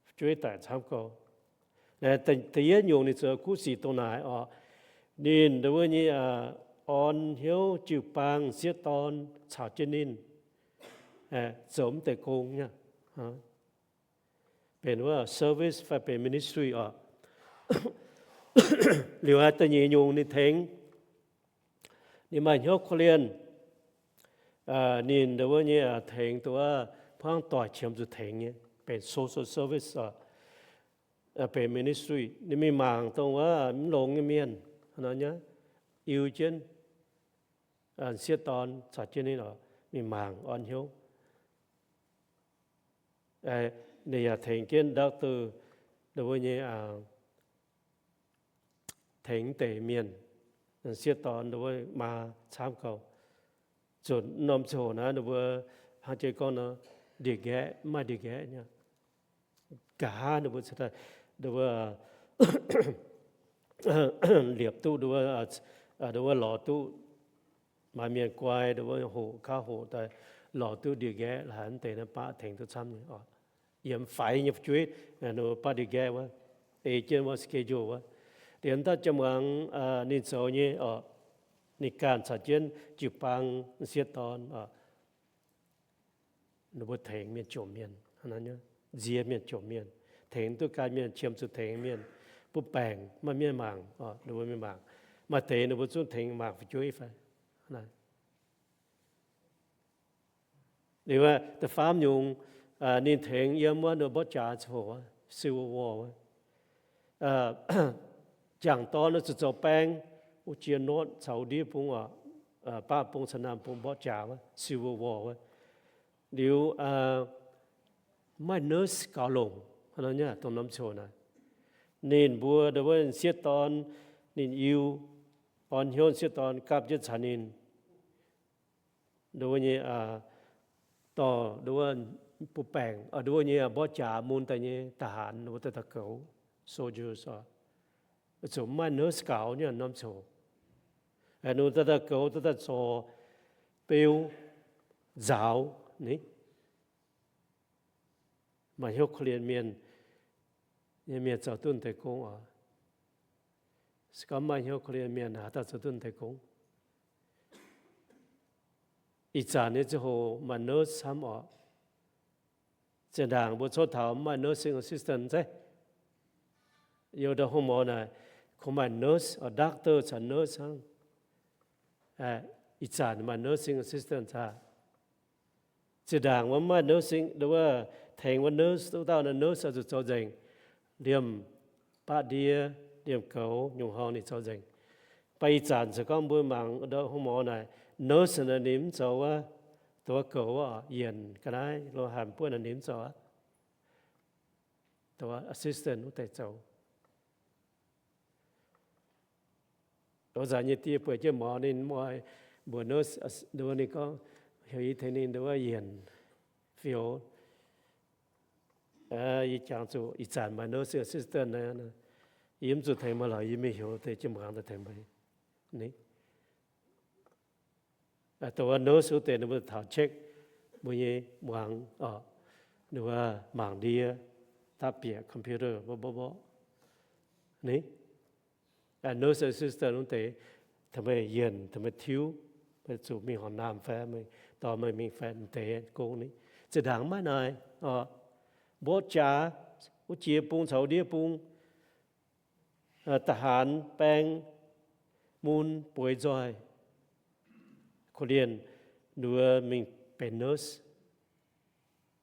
Fu'jueiv daic camv gau. Da'yietv nyungc ninh zoux kuv sic dongh naaic oc. Ninh nduov nyei orn hnyouv jiu-baang sieqv dorn caux jienv ninh zoux mv deix gong nyei. Benx wuov service fai benx ministry oc. Liuz haaix da'nyeic nyungc ninh tengx, ninh maaih hnyouv korv-lienh, ninh ndongc wuov nyei tengx dongh wuov hmuangv doic qiemx zuqc tengx nyei, benx social service oc, benx ministry. Ninh mingh mangc dongh wuov mv longx nyei mienh, iu jienv sieqv dorn caux jienv ninh oc, mingh mangc orn hnyouv. Ninh yaac tengx jienv doctor ndongc wuov nyei tengx deix mienh, sieqv dorn ndongc wuov maa camv gauh. Zuqc norm ziangh hoc naaiv ninh mbuo hnangv jiex gorngv nor, ndie-nqaeqv, mv maaih ndie-nqaeqv nyei. Nqa'haav ninh mbuo, ninh mbuo liepc duqv, ninh mbuo lorz duqv, maaih mienh guai ninh mbuo hoqc gauh hoqc daaih lorz duqv ndie-nqaeqv laaix mv deix naaiv baqv tengx duqv camv nyei oc. Yiem faix nyei fu'jueiv ninh mbuo baqv ndie-nqaeqv wuov, ei jienv wuov schedule wuov. Liemh daaih jiem muangx ninh zoux nyei oc, ninh ganh caux jienv jiu-baang sieqv dorn oc, ninh mbuo tengx mienh jomc mienh, nziex mienh jomc mienh, tengx duqv ganh mienh, qiemx zuqc tengx mienh, butv baengc maaih mienh mangc, ninh mbuo mienh mangc. Maaih deix ninh mbuo zungv tengx mangc fu'jueiv fai. Liuz da'faam nyungc, ninh tengx yiem wuov ninh mbuo mborqv jaax ziangh hoc, Civil War wuov, jangc dorn zuqc zoux baeng, wuov jiex north caux wuov ndiev bung oc, baqv bung caux naamh bung mborqv jaax wuov, Civil War wuov. Liuz maaih nurse gaux longc, dongh norm ziangh hoc naaic, ninh mbuo ndongc wuov sieqv dorn, ninh iu, orn hnyouv sieqv dorn gapv jienv caux ninh ndongc wuov nyei dorh ndongc wuov butv baengc, ndongc wuov nyei mborqv jaax mun daaih nyei ทหาร, ndongc wuov daaih goux, soldiers oc. Zuqc maaih nurse gaux nyei norm ziangh hoc. Ninh daaih daaih goux, daaih daaih zorc, beu, nzaaux ni. Maaih hnyouv korv-lienh mienh nyei mienh zoux duqv deix gong oc. Se gorngv maaih hnyouv korv-lienh mienh, haaix dauh zoux duqv deix gong? Ih zanc nyei ziangh hoc maaih nurse camv oc. Zinh ndaangc mbuo coqv taux maaih nursing assistant zeiv. Youz ndau hungh mor naaic, kungx maaih nurse, doctor caux nurse hnangv. Ih zanc maaih nursing assistant aqv. Zinh ndaangc wuov maaih nursing, wuov tengx wuov nurse, duqv dauh nurse oix zuqc zoux nzengc, liemh baqv ndie, liemh goux nyungc horngh ninh zoux nzengc. Mv baac ih zanc se gorngv mbuo mangc ndau hungh mor naaic, nurse naaic ninh mv zoux wuov, dongh wuov goux wuov, yienc ga'naaiv lo haaix buonv naaic ninh mv zoux aqv. Dongh wuov assistant wuov deix zoux. Wuov zanc nyei die bueix jienv mor ninh mv oix mbuox nurse, ninh gorngv heuc yie tengx ninh ndongc wuov yienc fioux. Yie jangx zuqc ih zanc maaih nursing assistant, yie mv zuqc tengx meih lorqc, yie mingh heuc deix jienv muangx daaih tengx meih. Dongh wuov nurse wuov deix ninh mbuo taux check mbuo nyei muangx, ninh mbuo mangc ndie, dapv bieqc computer mborqv mborqv ni. Nurse assistant wuov deix, tengx meih yienc, tengx meih tiuv, meih zuqc mingh horngc naamh fai, dorh meih mingh fai, deix gong ni. Zinh ndaangc maiv naaic, mborqv jaax, wuov jiex bung caux wuov ndiev bung, ทหาร baeng, mun bueix nzoih, korv-lienh, ninh mbuo mingh benx nurse,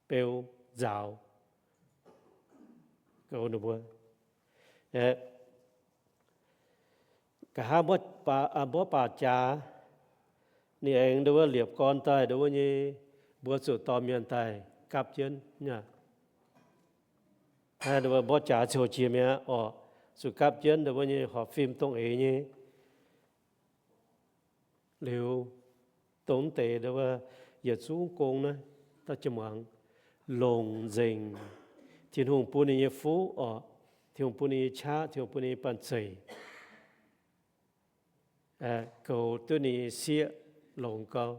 beu, nzaaux, goux ninh mbuo. Nqa'haav mborqv baac jaax, ninh aengx ndongc wuov liepc gorn daaih ndongc wuov nyei, mbuo zuqc dorh mienh daaih gapv jienv nyei. Ndongc wuov mborqv jaax ziouc jiex mi'aqv oc, zuqc gapv jienv ndongc wuov nyei horpc fim dongh eix nyei. Liuz, dongh mv deix ndongc wuov yietc zungv gong naaiv, dauh jiem muangx, longc nzengc Tin-Hungh bun ninh nyei fuqv oc, Tin-Hungh bun ninh nyei qaqv, Tin-Hungh bun ninh nyei banh zeic, goux duqv ninh nyei sieqv longx gau,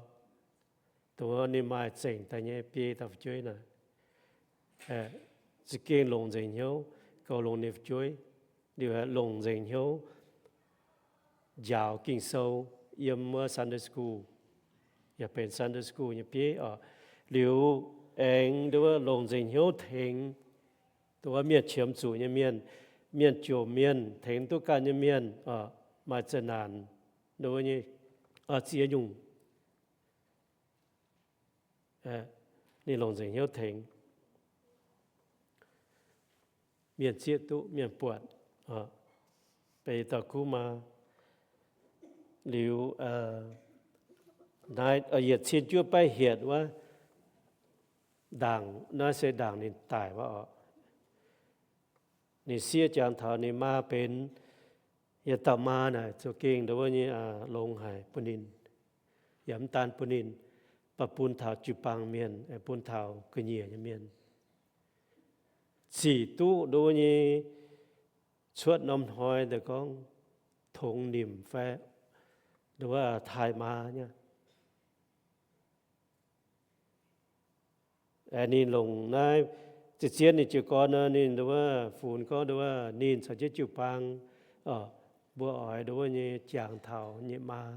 dongh wuov ninh maaih zengc daaih nyei biei dauh fu'jueiv naaic, za'gengh longc nzengc hnyouv goux longx ninh fu'jueiv, liuz longc nzengc hnyouv njaaux Ging-Sou, yiem wuov Sunday school, yaac benx Sunday school nyei bieiv oc. Liuz aengx nduov longc nzengc hnyouv tengx nduov mienh qiemx zuqc nyei mienh, mienh jomc mienh, tengx duqv ganh nyei mienh oc, maaih zeqc naanc nduov nyei ziex nyungc. Ninh longc nzengc hnyouv tengx. Mienh zieqv duqv, mienh buatc, benx dauh kuv maa. Liuz naaiv yietc cin juov baeqv hietc wuov, ndaangc naaiv se ndaangc ninh daic wuov oc. Ninh sieqv jangx taux ninh maa benx yietc dauh maa naaic zoux gengh nduov wuov nyei longx haic bun ninh. Yaac mv daan bun ninh, mv baac bun taux jiu-baang mienh, bun taux ga'nyiec nyei mienh zic duqv nduov wuov nyei cuotv norm hnoi daaih gorngv tongx nimc fai nduov wuov taaih maa nyei. Ninh longc naaiv zien-zien ninh jiez gorn nor, ninh nduov wuov funx gorngv nduov wuov ninh caux jienv jiu-baang, mbuo oix nduov wuov nyei jangx taux nyei maa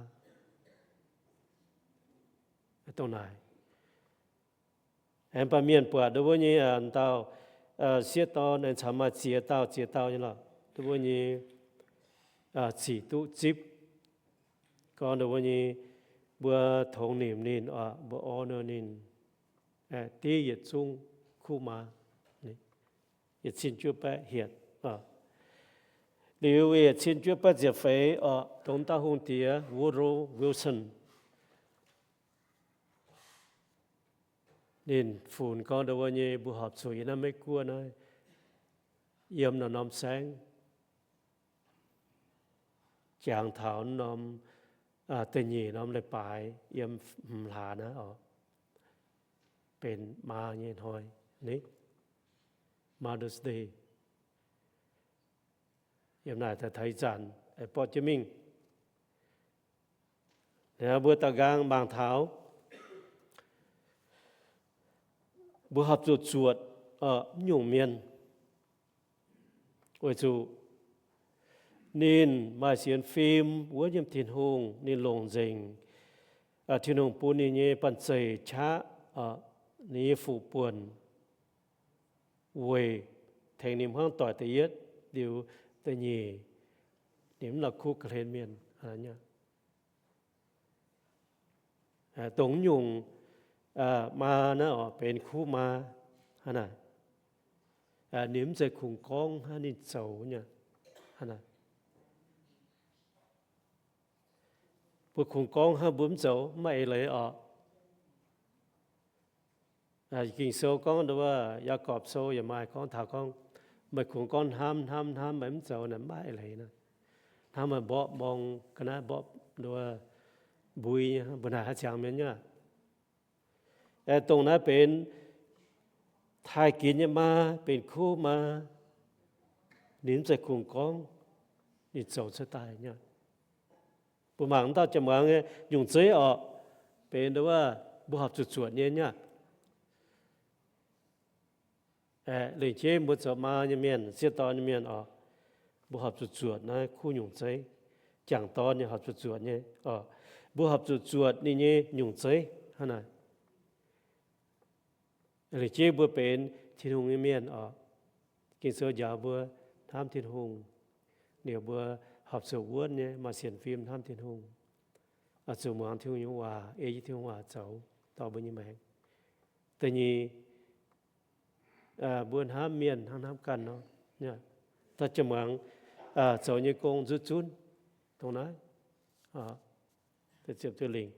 dongh naaic. Aengx mv baac mienh buatc nduov wuov nyei dauh sieqv dorn aengx caux maaih ziex dauh ziex dauh nyei lorqc, nduov wuov nyei zic duqv zipv gorngv nduov wuov nyei mbuo tongx nimc ninh oc, mbuo orv nor ninh div yietc zungv kuv maa. Yietc cin juov baeqv hietc, liuz yietc cin juov baeqv ziepc feix oc, dongh dauh hungh diex Woodrow Wilson, ninh funx gorngv nduov wuov nyei mbuo horpc zuqc yiem naaiv Meiv Guoqv naaiv, yiem norm-norm saengv, jangx taux norm da'nyeic norm leiz-baaix yiem hmz hlaax naaiv oc, benx maa nyei hnoi, Mother's Day. Yiem naaic daaih taux ih zanc borqv jienv mingh. Mbuo daaux nqaang mangc taux mbuo horpc zuqc zuotc mv nyungc mienh, weic zuqc ninh maaih sienx fim wuov nyei Tin-Hungh, ninh longc nzengc Tin-Hungh bun ninh nyei banh zeic qaqv, ninh nyei fuqv buonc weic tengx ninh hmuangv doic da'yietv liuz da'nyeic, ninh mv la'kuqv ga'hlen mienh. Dongh nyungc maa naaiv oc, benx kuv maa hnangv naaic. Ninh mv zeiz kungx gorngv hnangv ninh zoux nyei hnangv naaic. Mbuo kungx gorngv hnangv mbuo mv zoux, mv maaih eix leiz oc. Ging-Sou gorngv nduov wuov, Yaagorpc Sou yaac maaih gorngv taux gorngv, meih kungx gorngv hnamv hnamv hnamv, meih mv zoux naaic, mv maaih eix leiz naaic. Hnamv meih mborqv morng ga'naaiv mborqv nduov mbui nyei, mbuo naaic haaix ziangx mienh nyei. Dongh naaiv benx taaih ginx nyei maa, benx kuv maa, ninh mv zeiz kungx gorngv, ninh zoux cuotv daaih nyei. Mbuo mangc wuov dauh jaa-muangz nyei nyungc zeiv oc, benx nduov wuov mbuo horpc zuqc zuotc nyei nyei. Lengc jeiv mbuo zoux maa nyei mienh, sieqv dorn nyei mienh oc, mbuo horpc zuqc zuotc naaiv kuv nyungc zeiv. Jangc dorn nyei horpc zuqc zuotc nyei oc, mbuo horpc zuqc zuotc ninh nyei nyungc zeiv hnangv naaic. Lengc jeiv mbuo benx Tin-Hungh nyei mienh oc, Ging-Sou njaaux mbuo hnamv Tin-Hungh. Liuz mbuo horpc zuqc wuonv nyei maaih sienx fim hnamv Tin-Hungh, oix zuqc muangx Tin-Hungh nyei waac, ei jienv Tin-Hungh waac zoux, dorh mbuo nyei maengc. Da'nyeic, mbuo hnamv mienh hnangv hnamv ganh nor. Da'jaa-muangz zoux nyei gong nzutv zunv dongh naaiv. Ziepc duqv lingc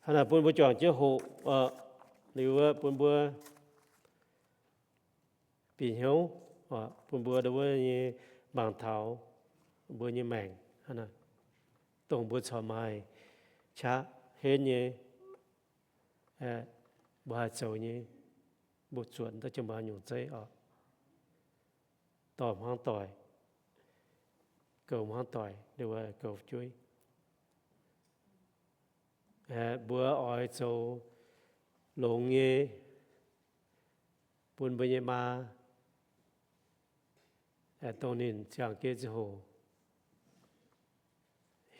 hnangv naaic bun mbuo juangc jienv hoqc, liuz bun mbuo bieqc hnyouv, bun mbuo nduov wuov nyei mangc taux mbuo nyei maengc hnangv naaic, dongh mbuo corc maaih qaqv henv nyei, mbuo haih zoux nyei, mbuo zuotc da'jaa-muangz nyungc zeiv oc, dorh hmuangv doic, goux hmuangv doic, goux fu'jueiv. Mbuo oix zoux longx nyei bun mbuo nyei maa, dongh ninh ziangh gen ziangh hoc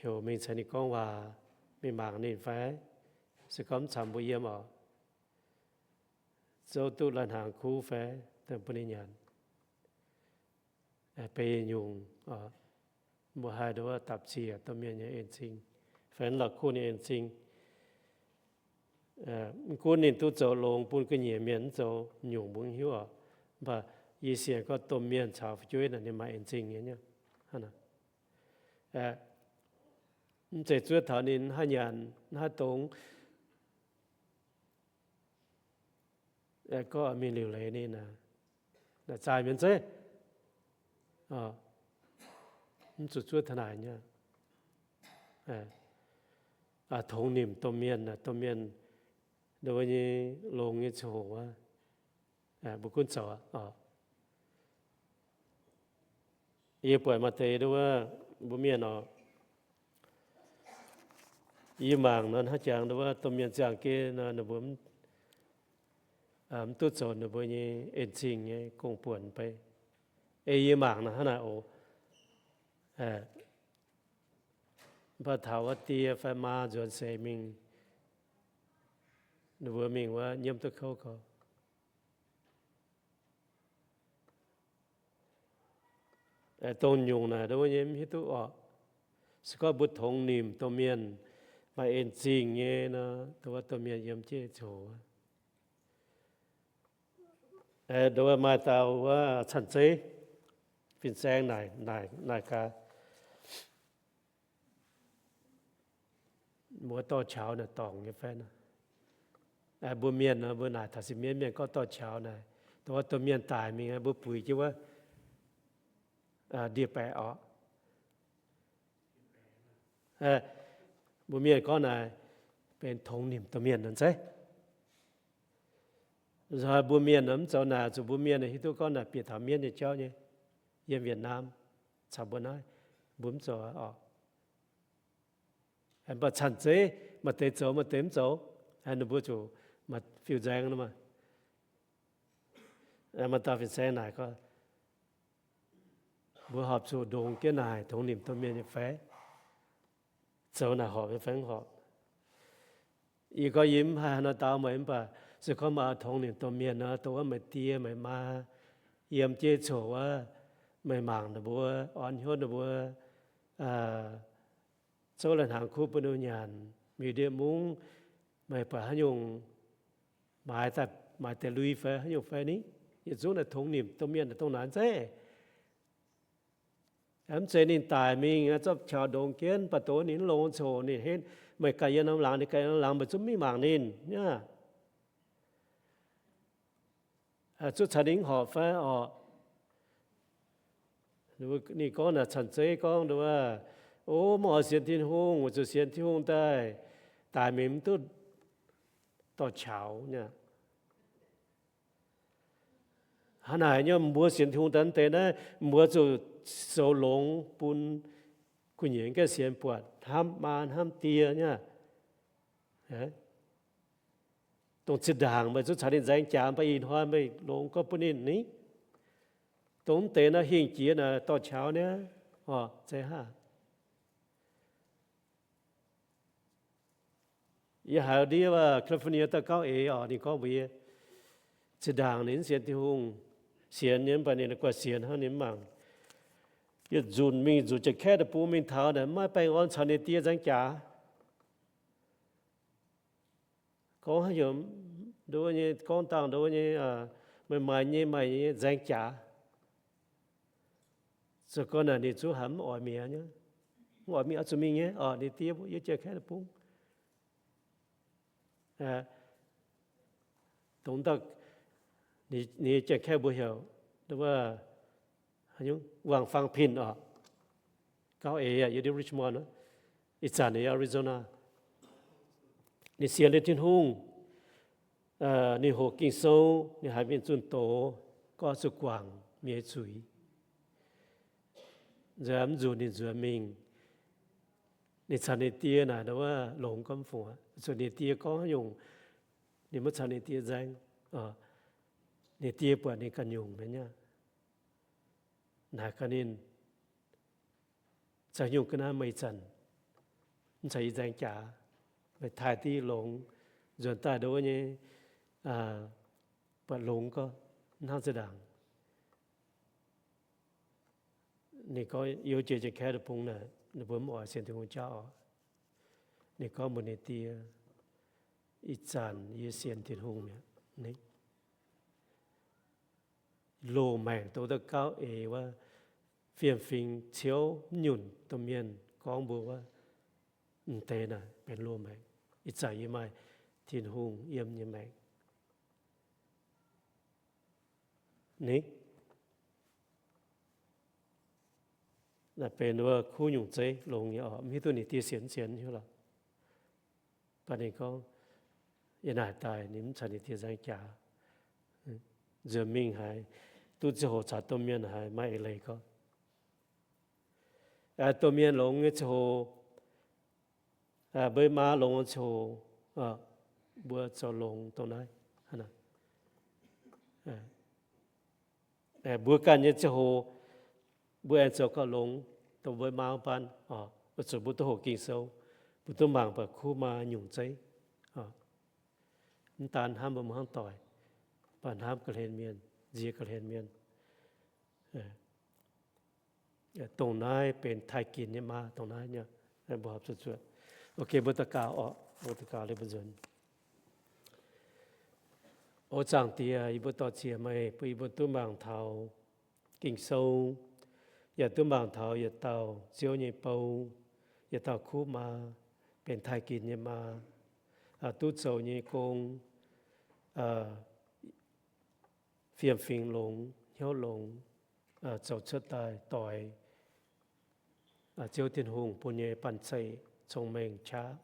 heuc mingh caux ninh gorngv waac, mingh mangc ninh fai? Se gorngv mv caux mbuo yiem oc, zouv duqv lai-hnaangx kuv fai? Daaih bun ninh nyanc. Beiv nyungc, mbuo haih nduov dapc ziec domh mienh nyei en-zingh, fai la'kuqv nyei en-zingh. Mv gunv ninh duqv zoux longx bun ga'nyiec mienh, mv zoux nyungc mbuo mv hiuv oc. Mv baac yie sienx gorngv domh mienh caux fu'jueiv naaic ninh maaih en-zingh nyei. Mv zeiz zuov taux ninh haih nyanc, haih dongz, gorngv mingh liuc leiz ninh, naaic zaih mienh zeiv. Mv zuqc zuov taux naaic nyei. Tongx nimc domh mienh, domh mienh nduov nyei longx nyei ziangh hoc, mbuo gunv zoux. Yie buatc maaih deix nduov, mbuo mienh oc, yie mangc nor hnangv jangx nduov domh mienh ziangh gen nor ninh mbuo mv duqv zoux ninh mbuo nyei en-zingh nyei gong-buonc bei. Ei yie mangc nor hnangv naaic oc. Mv baac taux wuov die fai maa nzuonx seix mingh, ninh mbuo mingh wuov nyiemv duqv kouv gorx. Dongh nyungc naaic nduov nyei mv hiuv duqv oc. Se gorngv mbuo tongx nimc domh mienh maaih en-zingh nyei nor, dongh wuov domh mienh yiem jienv ziouc nduov maaih dauh wuov canh zeiv fin-saeng naaic, naaic gaax, mbuo dorh qaux naaic dorngc nyei fai? Mbuo mienh nor mbuo naaic taux sin mienv mienh gorngv dorh qaux naaic, dongh wuov domh mienh daic mingh mbuo buix jienv wuov ndie-baeqc oc. Mbuo mienh gorngv naaic benx tongx nimc domh mienh nor zeiv. Mbuo mienh mv zoux naaic, zuqc mbuo mienh hiuv duqv gorngv naaic bieqc taux mienv nyei jauv nyei, yiem Việt Nam caux mbuo naaiv, mbuo mv zoux oc. Mv baac canh zeiv maaih deix zoux maaih deix mv zoux, ninh mbuo zuqc maaih fiuv-nzaeng nor maah. Maaih dauh fin-saeng naaic gorngv, mbuo horpc zuqc ndongx jienv naaic tongx nimc domh mienh nyei fai? Zoux naaic horpc nyei fai mv horpc? Yie gorngv yie mv haih haaix nor dau meih, mv baac se gorngv meih tongx nimc domh mienh nor, dongh wuov meih die meih maa yiem jienv coc wuov, meih mangc ninh mbuo, orn hnyouv ninh mbuo, zouv lai-hnaangx kuv bun ninh mbuo nyanc, miuc ndie mungv, meih buatc haaix nyungc maaiz daaih, maaiz deix lui fai haaix nyungc fai ni? Yietc zungv naaic tongx nimc domh mienh dongh naaic zeiv. Mv zeiz ninh daic mingh zorqv qaux ndongx jienv, baac dongh ninh mv longx coc ninh henv, meih ganh yiem norm laangz, ninh ganh yiem norm laangz, meih zungv mingh mangc ninh aqv. Zungv caux ninh mv horpc fai orqc? Ninh gorngv naaic canh zeiv gorngv nduov, o, mv oix sienx Tin-Hungh, weic zuqc sienx Tin-Hungh daaih, daic mingh mv duqv dorh qaux nyei. Hnangv naaic nyei mbuo sienx Tin-Hungh daaih deix naaiv, mbuo zuqc zoux longx bun gu'nyuoz gaengh sienx buatc hnamv maa hnamv die nyei. Dongh zinh ndaangc meih zungv caux ninh nzaeng jaax, mv baac ih hnoi meih longx gorngv bun ninh ni, dongh mv deix naaiv hingh jiex naaic dorh qaux niaa, oc, zeiz haav. Yie haiz ndiev California dauh gauv eix oc, ninh gorngv mbuox yie, zinh ndaangc ninh mv sienx Tin-Hungh, sienx nyei, mv baac ninh guaih sienx hnangv, ninh mv mangc. Yietc nzunc mingh nzunc Janx-Kaeqv deic-bung mingh taux naaic, mv maaih baengh orn caux ninh die nzaeng jaax. Gorngv haaix nyungc, nduov nyei, gorngv dangh nduov nyei, meih maaic nyei, maaic nyei, nzaeng jaax. Zoux gorn naaic ninh zungv haiz mv oix mi'aqv nyei. Mv oix mingh oix zuqc mingh nyei oc, ninh die mbuo yiem Janx-Kaeqv deic-bung. Dongh dauh, ninh Janx-Kaeqv mbuo heuc, Wang Fang Pin oc. Gauv eix yiem Richmond, ih zanc yiem Arizona. Ninh sienx liuz Tin-Hungh, ninh hoqc Ging-Sou, ninh haiz mienh zunh doz, gorngv zuqc guangc mienh nyei zuiz. Nzunc mv nzunc ninh nzuonx mingh, ninh caux ninh die naaic wuov longx gorngv fungc aqv. Zuqc ninh die gorngv haaix nyungc, ninh maiv caux ninh die nzaeng. Ninh die buatc ninh ganh nyungc mi'aqv. Naaic gaax ninh, Za'gengh nyungc ga'naaiv meih ih zanc mv caux yie nzaeng jaax, meih taaih div longx, nzuonx daaih ndo wuov nyei, buatc longx gorngv hnangv zinh ndaangc. Ninh gorngv youh jiex Janx-Kaeqv deic-bung naaic, ninh mbuo mv oix sienx Tin-Hungh jauv oc. Ninh gorngv mbuox ninh die, ih zanc yie sienx Tin-Hungh mi'aqv. Loz-maengc dongh da'gauv eix wuov, fiem-fingx ciouv mv nyunc domh mienh gorngv mbuo wuov, m'deix naaic benx loz-maengc. Ih zanc yie maaih Tin-Hungh yiem nyei maengc. Ni, naaiv benx wuov kuv nyungc zeiv longx nyei oc. Mv hiuv duqv ninh die sienx mv sienx hiuv lorqc. Mv baac ninh gorngv, yie naaic daaih ninh mv caux ninh die nzaeng jaax. Nzuonx mingh haiz, duqv ziangh hoc caux domh mienh haiz maaih eix leiz gorngv, domh mienh longx nyei ziangh hoc, mbei maa longx ziangh hoc, mbuo zoux longx dongh naaiv. Mbuo ganh nyei ziangh hoc, mbuo aengx zoux gauh longx dongh mbei maa baan. Weic zuqc mbuo duqv hoqc Ging-Sou, mbuo duqv mangc buatc kuv maa nyungc zeiv. Mv daan hnamv mbuo mbuo hnangv doic, mv baac hnamv ga'hlen mienh, nziex ga'hlen mienh. Dongh naaiv benx taaih ginx nyei maa, dongh naaiv nyei. Mbuo horpc zuqc zuotc. Ok, mbuo daux gaux oc. Mbuo daux gaux liuz mbuo nzuonx. O Zaangc Diex, yie mbuo dor-ziec meih bun yie mbuo duqv mangc taux Ging-Sou, yaac duqv mangc taux yietc dauh Ziouv nyei bou, yietc dauh kuv maa, benx taaih ginx nyei maa, duqv zoux nyei gong, fiem-fingx longx, hnyouv longx, zoux cuotv daaih doix Ziouv Tin-Hungh bun nyei banh zeic, cong-mengh qaqv.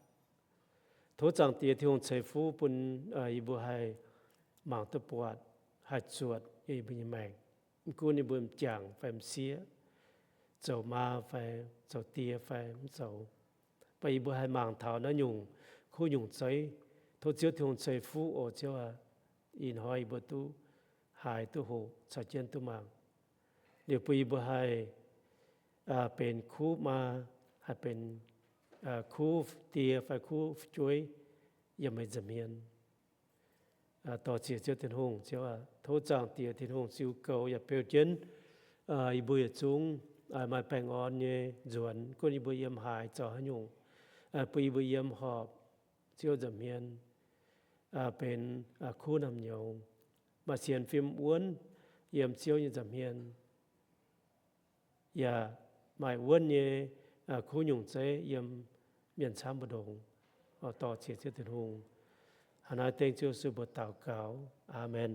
Tov Zaangc Diex Tin-Hungh ceix fuqv bun yie mbuo haih mangc duqv buatc, haih zuotc yie mbuo nyei maengc. Mv gunv yie mbuo m'jangc fai m'sieqv, zoux maa fai zoux die fai mv zoux, mv baac yie mbuo haih mangc taux naaiv nyungc kuv nyungc zeiv. Tov Ziouv Tin-Hungh ceix fuqv oc Ziouv aac. Ih hnoi yie mbuo duqv haiz duqv hoqc caux jienv duqv mangc, liuz bun yie mbuo haih benx kuv maa, haih benx kuv die fai kuv fu'jueiv yiem meih nza'hmien. Dor-ziec Ziouv Tin-Hungh, Ziouv aac, tov Zaangc Diex Tin-Hungh ziux goux yaac beu jienv yie mbuo yietc zungv maaih baengh orn nyei nzuonx, gunv yie mbuo yiem haaix zoux haaix nyungc, bun yie mbuo yiem horpc Ziouv nza'hmien benx kuv naamh nyouz, maaih sienx fim wuonv yiem Ziouv nyei nza'hmien, yaac maaih wuonv nyei kuv nyungc zeiv yiem mienh camv mbu'ndongx. Dor-ziec Ziouv Tin-Hungh. Hnangv naaiv dengv Ziouv Yesu mbuox daux gaux. Aamen.